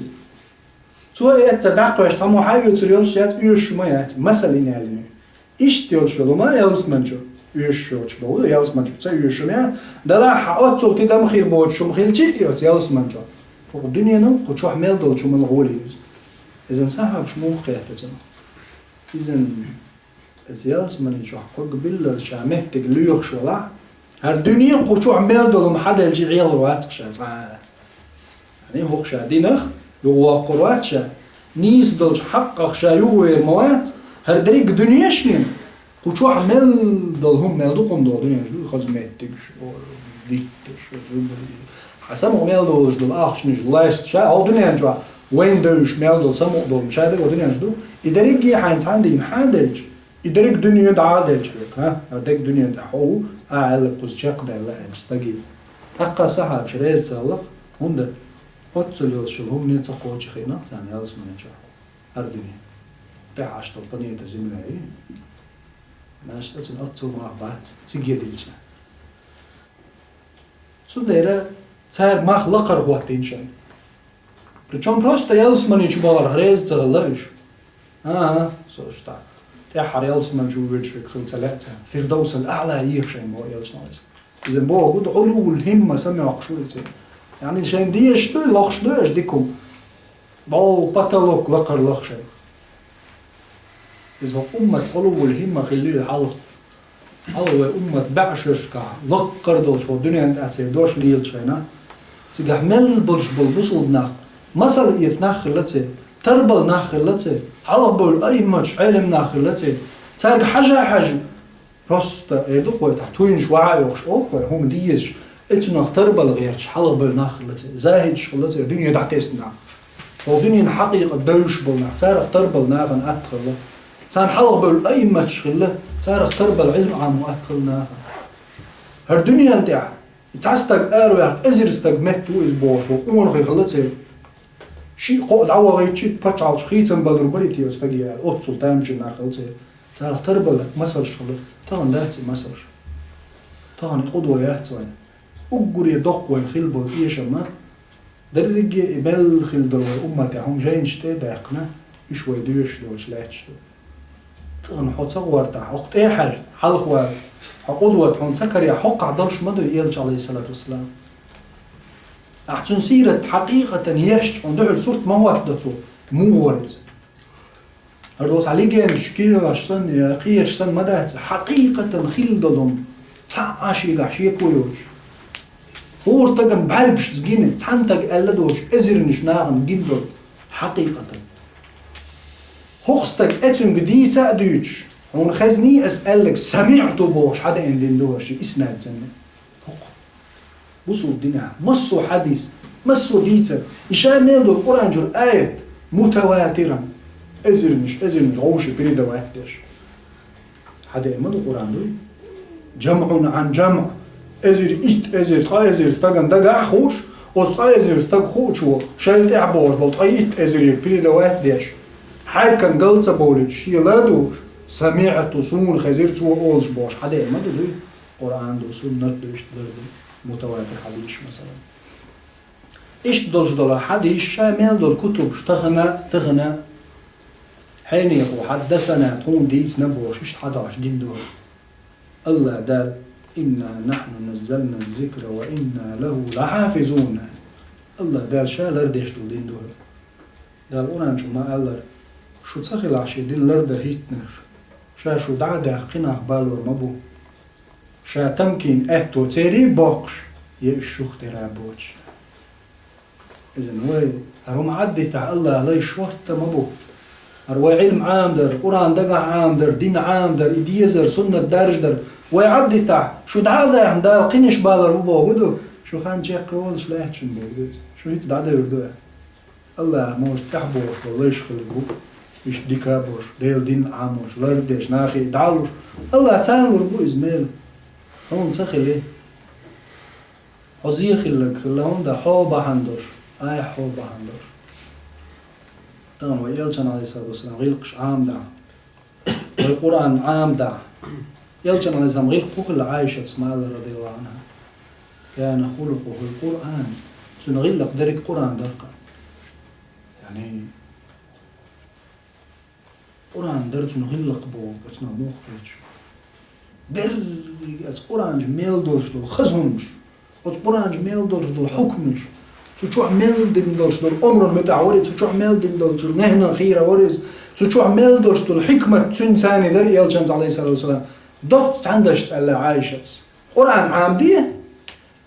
Цо эццара дӀакхоьссича, цхьаммо хьа оьцур йолуш яц, оьшуш хӀума яц, масал йина яьлла ю. Иштта йолуш йолу хӀума ялсамани чу оьшуш йоцуш боху, ялсамани чу ца оьшуш хӀума яц. Делахь а оццул тидам хир боцуш хӀума хилчи а оцу ялсамани чохь. ХӀокху дуьненал кху чохь мел долчу хӀуманал гӀоли ю иза. Иза сахьабаш муха кхетта цунах? Иза, иза ялсамани чохь кхуьга биллалц ша меттиг лоьхуш валахь, хӀара дуьне а кху чохь мел долу хӀума хьаделчи Ӏелур вац-кх ша цкъа а. Яъни хӀокху ша динах юхавоккхур вац ша, нийса долчу хьакъах ша юхавер ма вац, хӀара дерриг а дуьне а шена, кху чохь мел долу хӀума мел ду, кхунна долу дуьненаш ду, хаза меттигаш, о, дитташ, зударий. Хьан самукъа мел долуш долу ахчанаш, лайст ша, хьо дуьнен чохь вайн девзаш мел долу самукъа долу ша дерг а дуьненаш ду, и дерриге а хьайна цхьана дийна хьан делча, и дерриг дуьне дӀа а делча хьоьга, хӀа? ХӀара дерриг дуьне дӀа хьо ву, а, аьлла, кхуза чекхдевлла аьлла стаге. ТӀаккха сахьабаш реза ца хилла-кх, хӀунда оццул йолуш йолу хӀумане ца кхочу хиъна-кх царна ялсамани чохь хӀара дуьне. ТӀаьхьа Ӏаш долу планета Земля ю. Маьрша цуьнан оццул мах бац, циге дилча. Цундела цара мах лакхара хӀоттийна шайна. Причём просто ялсамани чу бахарх реза ца хилла уьш. ХӀан-хӀа, со иштта тӀаьххьара ялсамани чу воьдуш верг хила ца лаьа царна. Фирдовсал Аъла еха шайна боху элчано иза. Иза бохург ду, Ӏулвул хӀимма самоькъуш ву иза. Яъни шайна дезаш дуй, лохуш дуй аша дика хӀума. Боху потолок лакхара лаха шайна. Иза хӀокху уммат Ӏулвул хӀимма хилла ю хьалха. Хьалха вай уммат баьӀашкахь лакхара долчу хӀокху дуьненна тӀехь церан дош лелачу хенахь, цигахь мел болуш болу бусулба нах, масал эца нах хилла церан, тарбала нах хилла церан, хьалха бевлла аимматаш, Ӏелам нах хилла церан. Цаьрга хьажа-хьажа, просто эр ду-кх вай, тхьа туьйнаш вахьа а йохуш олу-кх вай, хӀума дезаш, и цунах тарбала гӀерташ хьалха бевлла нах хилла церан, захӀидаш хилла церан, дуьне дӀатесна нах. ХӀокху дуьненан хьакъикъат девзаш болу нах, царах тарбала нахана атта хилла. Царна хьалха бевлла аимматаш хилла, царах тарбала Ӏилма Ӏамо атта хилла нахана. ХӀара дуьненна тӀехь цхьа стаг араваьккха, эзар стаг метта ву иза бохуш, ву къонахий хилла церан. Шиъ-кхоъ дӀавахийтича, пачхьалкхаш хийцам балур бара и те оцу стаге аьлла, оццул тамашийна нах хилла церан. Царах тарбала масалш хилла. Тахана дац и масалш. Тахана и къудо яц вайн. Уггаре доккха вайн хила болу эшам а, дерриге а и мел хила долу вай умматехь хӀума жайнаш тӀе а даьккхина, уьш вай доьшуш доцуш лаьтташ ду. Тахана хьо ца гӀортахь, хьокху тӀе а хьаьжна, хьалха вала, хьо къудо хьуна ца карехь, хӀокхахь долуш ма ду элча, Ӏалайхиссалату вассалам. Ахь цуьнан сират хьакъикъатан ешча, хьуна дуьхьал сурт ма хӀоттадо цо, муха вара иза. ХӀара доцу хьан легендаш, кинош санна, я кхераш санна ма дац, хьакъикъатан хилла долу хӀума, цхьа а шегахь шеко йоцуш. ХӀора стагана бӀаьргашца гина, цхьана стага аьлла доцуш, эзарнаш нахана гина долу, хьакъикъатан. ХӀокху стага эцуьнга дийца а дуьйцуш, хьуна хезний ас аьлларг, самиӀту бохуш, хьадеана дина ду аша, иснад санна. ХӀокху. Бусулба динехь массо а хьадис, массо а дийцар, и ша мел долу Къуръан чуьра аят, мутаватиран, эзарнаш, эзарнаш гӀовши передавать деш. Хьадеана ма ду Къуръан дуй? ЖамӀун Ӏан жамӀ, эзар итт эзар, ткъа эзар стагана дагахь а хууш, оцу ткъа эзар стаг хуучо шайла тӀаьхьа бохуш болу ткъа итт эзарера передавать деш, хьаьркан гал ца бовлуьйтуш, шен ла а дугӀуш, самиӀту, суна хезира цо олуш бохуш, хьадеана ма ду дуй? Къуръан ду, суннат ду, иштта лар ду, мутаватир хьадисаш, масалан. Иштта долуш долу хьадисаш ша мел долу кутубаш тахана, тахана, хьенехо хьаддасана, тхуна дийцина бохуш, иштта хьадош дина ду. АллахӀ Дала: «Инна нахьну наззална ззикра ва инна лаху лахьафизун». АллахӀ Дала ша лардеш долу дин ду. Дала Къуръан чу ма-аллара: «Шу ца хилахь шен дин лардан хӀиттинарш, ша шу дӀа а даьхна, кхин нах балор ма бу. Ша тамкийна аьтто церий боккхуш, я уьш шух тера боцуш». Иза вай, хӀара хӀума Ӏаддитахь, АллахӀ лайш хӀотта ма бу. ХӀара вай Ӏилма Ӏамадар, Къуръан дагахь Ӏамадар, дин Ӏамадар, и дезар, суннат даржадар, вай Ӏаддитахь, шу дӀа а даьхна, Дала кхиниш балар бу боху ду, шу хан чекхйолуш лаьттачун боху ду. Шу хӀинца дӀадевр ду аьлла. АллахӀ, может, тӀаьхьа бохуш болу лайш хилла бу, иштта дика а болуш, Делан дин а Ӏамош, лардеш, нахе дӀа а луш. АллахӀ царна лур бу иза мела. Хьуна ца хили. Хьо зе хилларг хилла хӀунда хьо бахьана долуш, айхьа хьо бахьана долуш. Тахана вай элчан, Ӏалайхиссалату вассалам, гӀиллакхаш Ӏамадахь, Вай Къуръан Ӏамадахь. Элчан, Ӏалайхи ссалам, гӀиллакх хӀун хилла Ӏайшатас ма аллара, радияллаху Ӏанха: «Кана хулукъухул Къуръан». Цуьнан гӀиллакх дерриг Къуръан дара-кх. Яъни, Къуръан дара цуьнан гӀиллакх боху, оцунах муха кхеташ. Дерриг оцу Къуръанчу мел долуш долу хаза хӀуманаш, оцу Къуръанчу мел долуш долу хьукмаш, цу чохь мел дина долуш долу омран муьтӀахь вара иза, цу чохь мел дина долчу нахьйан хийра вара иза, цу чохь мел долуш долу хьикмат цуьнан царний дара, элчанца, Ӏалайхи ссалату вассалам. Доцца цхьаьна дашца аьлла Ӏайшатас: «Къуръан Ӏамаде,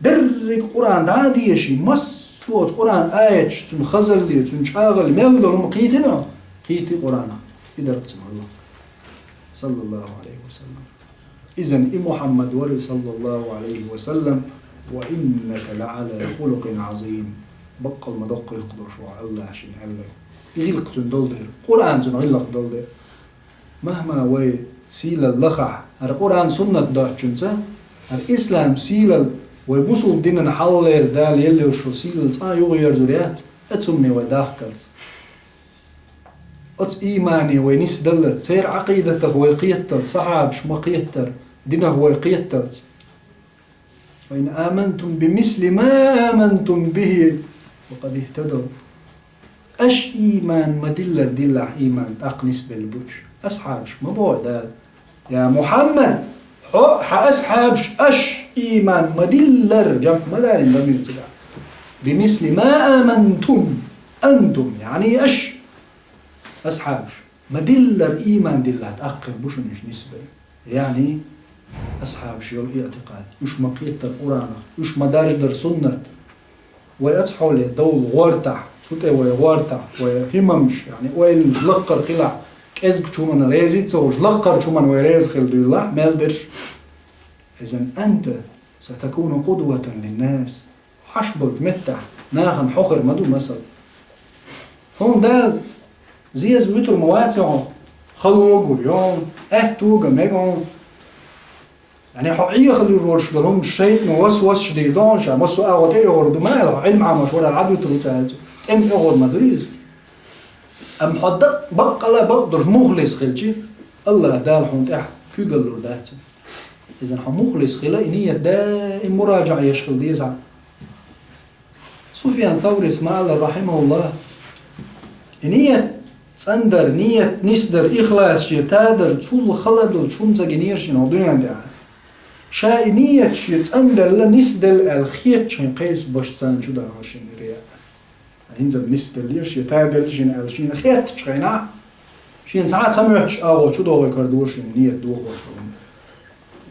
дерриг Къуръан дӀа а деший, массо а оцу Къуръан аяташ, цуьнан хазалле, цуьнан чӀагӀалле мел долу хӀума кхийтина хьо? Кхийти Къуръанах». И дара-кх цуьнан гӀиллакх, саллаллаху Ӏалайхи ва саллам. Изан и Мухьаммад вара, саллаллаху Ӏалайхи ва саллам: «Ва иннака лаӀала хулукъин Ӏазим». Баккъал ма доккха гӀиллакх долуш ву хьо, Аллахьа шена аьлла. И гӀиллакх цуьнан долу дера, Къуръан цуьнан гӀиллакх долу дера. Махьа вай сийлалла лахахь, хӀара Къуръан-суннат доцучуьнца, хӀара ислам сийлалла, вай бусулба динан хьалхалера Дала елла йолуш йолу сийлалла цкъа а юхаерзур яц, оцу хӀумане вай дахкалц. Оцу иймане вай нисдаллалц, церан Ӏакъидатах вай кхетталц, сахьабаш ма-кхеттара, динах вай кхетталц. «Ва ин амантум бимисли ма амантум бихи, факъад ихтадав». Аша ийман ма-диллара диллахь, ийман тӀаккха нисбелла бу уьш. Асхьабаш ма боху Дала: «Я Мухьаммад, хьо а, хьан асхьабаш а, аша ийман ма-диллара», жамӀ ма дарина дамир цигахь. «Бимисли ма амантум», антум, яъни аша, асхьабаш. Ма-диллара ийман диллахь, тӀаккха хир бу шуна уьш нисбелла. Яъни, асхьабаш йолу иътикъад, уьш ма-кхеттара Къуръанах, уьш ма-даржадара суннат. Вай оцу хьоле довла гӀортахь, цу тӀе вай гӀортахь, вай хӀимамаш, яъни ойланаш лаккхара хилахь, кӀезгачу хӀуманна реза ца хуьлуш, лаккхарчу хӀуманна вай реза хила дуьйлалахь, мел дерш. Изан анта сатакуну къудватан линнас. Хьаш болчу меттехь нахана хьо хир ма ду, масала. Хьуна Дала зеза вуьтур ма вац хьо, хало а гур ю хьуна, аьтто а ган мега хьуна. Яъни хьо Ӏехалур волуш долу хӀума шайтӀано васвасаш дийр ду хьуна ша, массо а агӀо тӀе оьгӀур ду ма аьлла, хьо Ӏилма Ӏамош вара, Ӏад вуьтур ву ца аьлла, тӀема оьгӀур ма ду иза. Амма хьо дакъа, баккъала а бакъдолуш мухлис хилчи, Аллах Дала хьуна тӀехь куьйгалла лур дац. Иза хьо мухлис хила, и ният даим муражаӀа еш хила деза. Суфьян Саврис ма аьлла, рахьимахуллах: и ният цӀандар, ният нисдар, ихлас шен тадар, цул хала долчу хӀума ца гинера шена хӀокху дуьнен тӀехь. Ша и ният шен цӀанделла, нисделла аьлла хетачу хенахь, кхечу башца чу дахар шена рияъ. ХӀинца-м нисделлера шен, таделла шена аьлла, шена хеттачу хенахь, шена цхьа а ца моьттуш агӀо чу догӀий кара дора шена, ният дохош хилла.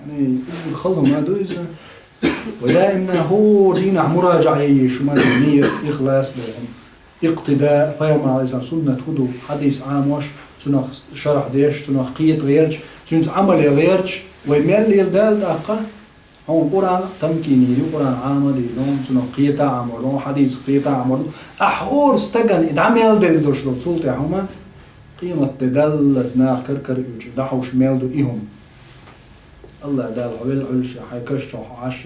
Яъни, уггар хала хӀума ду иза. Ва даимна хӀора дийнахь муражаӀа е еза хӀума ду ният, ихлас боху. Икътида, пайхамар Ӏалайхиссалам суннат хӀун ду, хьадис Ӏамош, цунах шархь деш, цунах кхета гӀерташ, цуьнца Ӏамал ян гӀерташ, вай мел леладаьлла тӀаккха, хьуна Къуръан тамкин йийр ю, Къуръан Ӏама а дийр ду, цунах кхета а Ӏамор ду, хьадис кхета а Ӏамор ду. Ахь хӀора стагана и дӀа мел делла долуш долу цул тӀаьхьа хӀума, къематде даллалц наха кара-кара уьйчу дӀахьуш мел ду и хӀума. Аллах Дала хьо велла Ӏуьллуш, хьайн каш чохь хьо Ӏаш,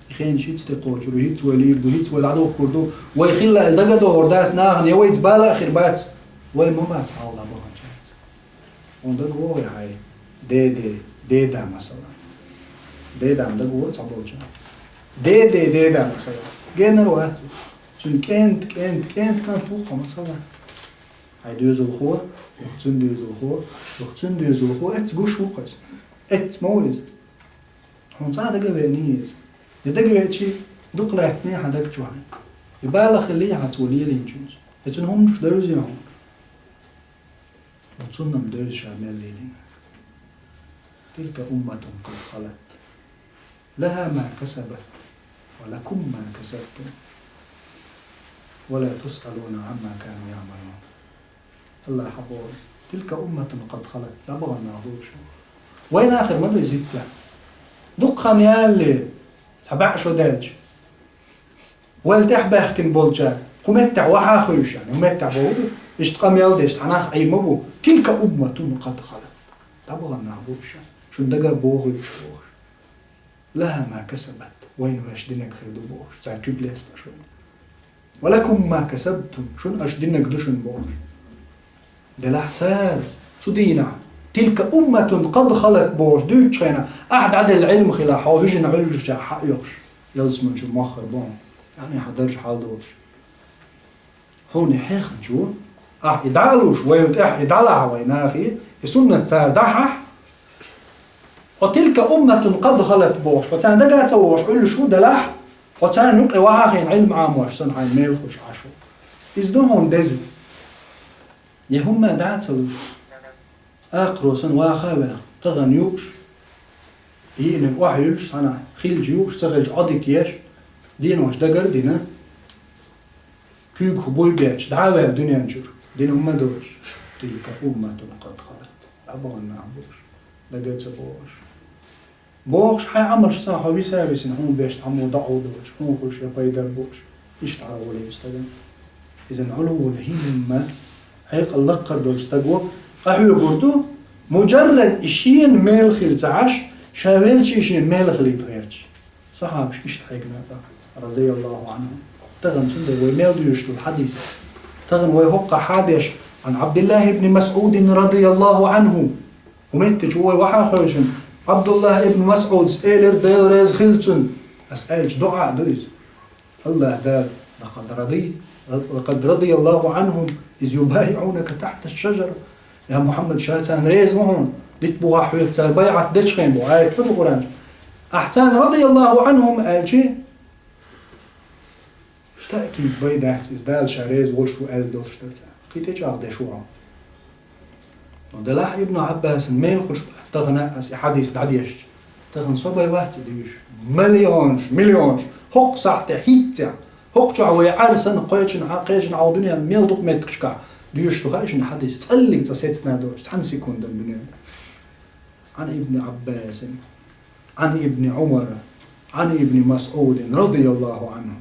и хенаш хӀинца тӀекхочур ю, хӀинца вай лийр ду, хӀинца вай дӀадухкур ду, вай хилла аьлла дагадогӀур дац нахана, я вайца бала а хир бац, вай ма бац хьалха баханчаьрца. Хьуна дагавогӀий хьайн деде, деда, масала. Деда-м дагавогӀу цхьаболчарна. Деде, деда, масала. Генара вац. Цуьнан кӀент, кӀент, кӀент, кӀант ву-кх хьо, масала. Хьайн доьзалхо, юха цуьнан доьзалхо, юха цуьнан доьзалхо, эцца гуш ву-кх иза. Эцца ма ву иза. Хьуна цкъа а дагавеана иза. Я дагавеачи, дукха лаьттина хьан даг чу хьайн. И бала хилла хьан цо лелийначуьнца. Я цуьнан хӀуманаш девзий хьуна. Оцунна-м девза ша мел лелийна. Тилка умматун къад халат. Лаха ма касабат, ва лакум ма касабтум, ва ла тусъалуна амма кану яъмалун. Аллаха боху: «Тилка умматун къад халат», дӀабахана нах бу уьш. Вайн ахир ма ду иза хӀинца. Дукха хан ялале, цхьа бӀе шо даьлча, вайл тӀаьхьабаьхкина болчара кху меттехь вахьа а хуьйшина, хӀун меттехь боху ду, иштта къамел деш цхьа нах Ӏийр ма бу: «Тилка умматун къад халат». ДӀабахана нах бу уьш. Шуна дагара бохуьйтуш бохуш. «Лаха ма касабат», вайна аша динарг хир ду бохуш, цара куьг лесташ вайна. «Ва лакум ма касабтум», шуна аша динарг ду шуна бохуш. Делахь цара цу дийнахь Тилка умматун къад халат бохуш дуьйцучу хенахь, ахьа дӀаделла Ӏилма хилахь, хьо вижина Ӏуьллучехь хьаоьхуш, ялсамани чу моххар бу хьуна, яъни хьан дарж хьалдолуш. Хьуна и хьехначо, ахьа и дӀа а луш, вайна тӀехь и дӀалахь вай нахе, и суннат цара дахьахь, хьо тилка умматун къад халат бохуш, хьо царна дага а ца вогӀуш Ӏуьллуш ву делахь, хьо царна юкъе вахьа а хиъна Ӏилма Ӏамош санна хьайна мел хуьлуш Ӏаш ву. Иза ду хьуна деза. Я хӀумма дӀа а ца луш, акхаро санна ваха а ваьлла, тахана юуш, йиъниг охьаюьллуш, цхьана хилча юуш, ца хилча Ӏодика еш, денош дагар а дина, куьйгах буй бетташ, дӀа а ваьлла дуьнен чуьра, дина хӀума а доцуш, тилка умматун къад халат, дӀабахана нах бу уьш, дага а ца богӀуш. Бохуш, хьайн Ӏамалш санна хьо виса а висина, хьуна беш цхьаммо дӀа а долуш, хьуна хуьлуш я пайда а болуш, иштта Ӏара гӀоле стагана. Иза Ӏулуввул хӀимма, хьекъал лаккхара долчу стаго къахьоьгур ду, муджаррад и шена мел хила ца Ӏаш, ша велчий шена мел хилийта гӀерташ. Сахьабаш иштта хьегна тӀаккха, радияллаху Ӏанхум. Тахана цундела вай мел дуьйцуш долу хьадис. Тахана вай хӀокхахь хьадеш, Ӏан Ӏабдиллахь ибн МасӀудин радияллаху Ӏанху. ХӀун меттачу вай вахьа а хевшина, Ӏабдуллахь ибн МасӀудас элира, Дела реза хила цунна, ас аьллачу доӀа а ду иза. Аллахь Дала, лакъад ради-, лакъад радияллаху Ӏанхум из юбайиӀунака тахьта шажара. Я Мухьаммад, ша царна реза ву хьуна, дитт бухахь хьоьца цара байӀат дечу хен бу, аят ду Къуръан чу. Ахь царна радияллаху Ӏанхум аьлчи, таъкид бай дац иза, Дала ша реза волуш ву аьлла долуш дара цара. Кхин тӀечӀагӀдеш ву хьо. Но делахь Ибн Ӏаббасан мел хуьлуш бац тахана ас и хьадис дӀадешча. Тахана со бай вац и дуьйцуш. Миллионаш, миллионаш. ХӀокху сахьте хӀинццехь. ХӀокху чохь вай Ӏар санна кхечун Ӏа, кхечун Ӏа дуьненан мел дукха меттигашкахь дуьйцуш ду хаьа шуна хьадис. ЦӀаллиг цкъа сецна доцуш, цхьана секундан дуьненан. Ӏан Ибн Ӏаббасин, Ӏан Ибн Ӏумара, Ӏан Ибн МасӀудин, радияллаху Ӏанху.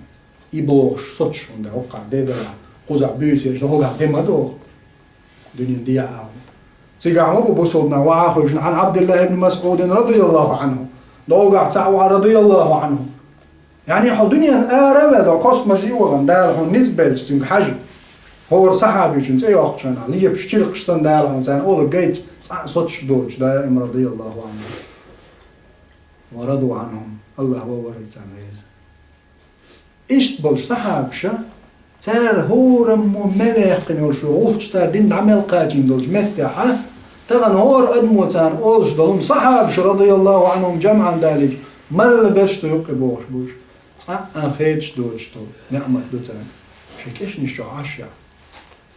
И бохуш, соцуш хӀунда хӀокхахь дедара, кхузахь буьйсеш, догӀахь де ма догӀу. Дуьненан дехьа а. Цигахь ма бу бусулба нах вахьа а хевшина, Ӏан Ӏабдиллахь ибн МасӀудин, радияллаху Ӏанху. ДогӀахь цхьаъ вахьа, радияллаху Ӏанху. Яъни хьо дуьненан ара а ваьлла, космосе а вахана, Дала хьуна ницкъ белча цуьнга хьажа. ХӀора сахьабичун цӀе йоккхучу хенахь, лепаш чиркхаш санна Дала хьуна царна олу гайча, цкъа а соцуш доцуш, даим радияллаху Ӏанху. Ва раду Ӏанхум. Аллахь вовшахтта царна реза. Иштта болчу сахьабаша, цара хӀораммо мел яьккхина йолуш йолу гӀулч, цара дин дӀа мел кхачийна долчу меттехь, тахана хӀора адамо царна олуш долу, сахьабаша, радияллаху Ӏанхум, жамӀан далийча, малла берш цу юккъе бохуш бу уьш. Цкъа а хедаш доцуш долу неӀмат ду царна. Шайн кешнаш чохь Ӏаш яхь.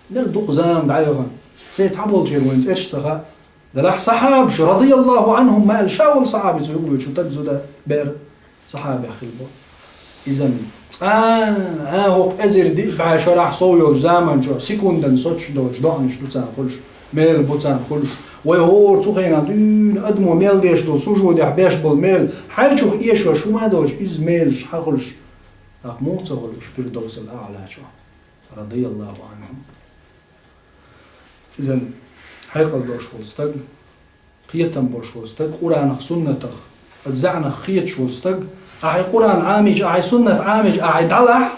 Мел дукха зама дӀаяхана. Церан цхьаболчеран вайн цӀераш ца хаьа. Делахь сахьабаш, радияллаху Ӏанхум, ма аьлла, ша волу сахьаби цу юкъа вуьйцу, таг зуда бер сахьабех хила бо. Иза цкъа а хӀокху эзар диъ бӀе шарахь сов йолчу заманчохь секундан соцуш долчу доӀанаш ду царна хуьлуш, мел бу царна хуьлуш. Вай хӀора цу хенахь дуьйна адамо мел деш долу сужудехь беш болу мел, хьайчух эшош хӀума а доцуш, иза мелаш хьан хуьлуш, тӀаккха муха ца хуьлуш Фирдовсал АӀла чохь. Радияллаху Ӏанхум. Иза хьекъал долуш волу стаг, кхетам болуш волу стаг, Къуранах, суннатах, оцу заьӀнах кхеташ волу стаг, ахьа Къуран Ӏамийча, ахьа суннат Ӏамийча, ахьа дӀалахь,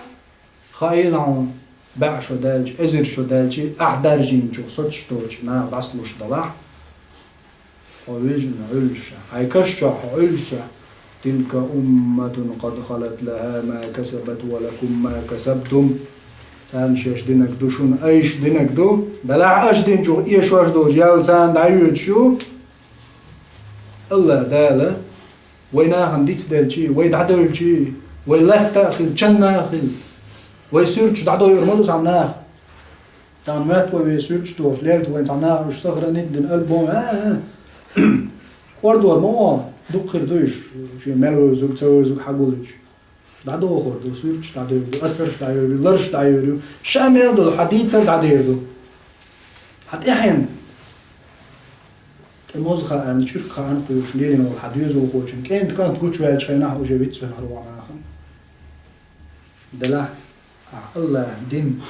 хаийла хьуна, бӀе шо даьлча, эзар шо даьлча, ахьа даржийначух соцуш доцуш нах дӀасалуш далахь, хьо вижина Ӏуьллуша, хьайн каш чохь хьо Ӏуьллуша, тилка умматун къад халат лаха ма касабат ва лакум ма касабтум. Царна шаьш динарг ду, шуна айша динарг ду. Делахь аша динчух эшош долчу ял царна дӀайоьдуш ю. Аллах Дала вай нахана дицделчий, вай дӀадевлчий, вай латта а хила, чанна а хила, вай суьрташ дӀадойур ма ду цхьана наха. Тахана моьтту вай вен суьрташ дохуш, лелча вайн цхьа наха уьш сохранить дина альбом, а, а. Ордор ма вон, дукха хир ду уьш, шен мел вевзург, ца вевзург хьагуллуьйтуш. ДӀадохур ду, суьрташ дӀадер ду, асарш дӀайер ю, ларш дӀайер ю, ша мел долу хьан дийцар дӀадер ду. Хьан тӀаьхьенна. ТӀе моза хаарна, чуьрк хаарна кхуьйсуш лелийна волу хьан доьзалхочун кӀентан кӀант гучуваьллачу хенахь уже вицвелла хир ву нахана. Делахь, ахь Аллах дин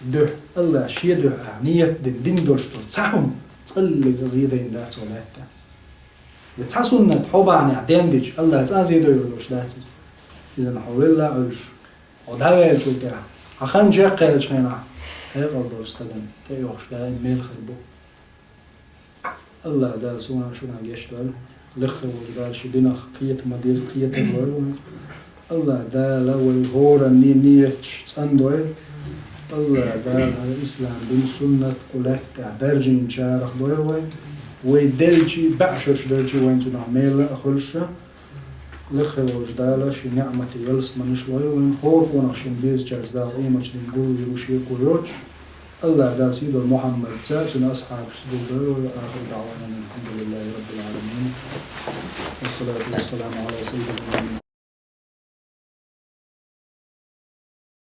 дуьхьа, Аллах шен дуьхьа ахь ниет дина, дин долуш долу цхьа хӀума, цкъа а зен дайна дац хьо лаьтта. Я цхьа суннат хьо бахьанехь дендича, Аллах цкъа а зен дойур долуш дац иза. Иза хьо велла а Ӏуьллуш, хьо дӀаваьллачул тӀаьхьа, хьан хан чекхъяьллачу хенахь, хьекъал долчу стагана тӀеоьхуш даим мел хир бу. АллахӀ Дала суна шуна гечдойла. Лакхе волчу Дала шен динах кхета ма-деззара кхетар лойла вайна. АллахӀ Дала вай хӀоранна нияташ цӀандойла. АллахӀ Дала хӀара ислам дин, суннат кху лаьтта тӀехь даьржинчарах дойла вай. Вай делчи, баьӀ шераш делчи вайна цунах мела а хуьлуш. Лакхе волчу Дала шен ниӀматийн ялсаманеш лойла вайна, хӀора къонах шен безачаьрца Дала къематдийнахь гулвийр ву шеко йоцуш. АллахӀ Дала сийдолу Мухьаммадца, цуьнан асхьабашца гулдойла вай. آخر دعوانا أن الحمد لله رب العالمين. والصلاة والسلام على سيد المرسلين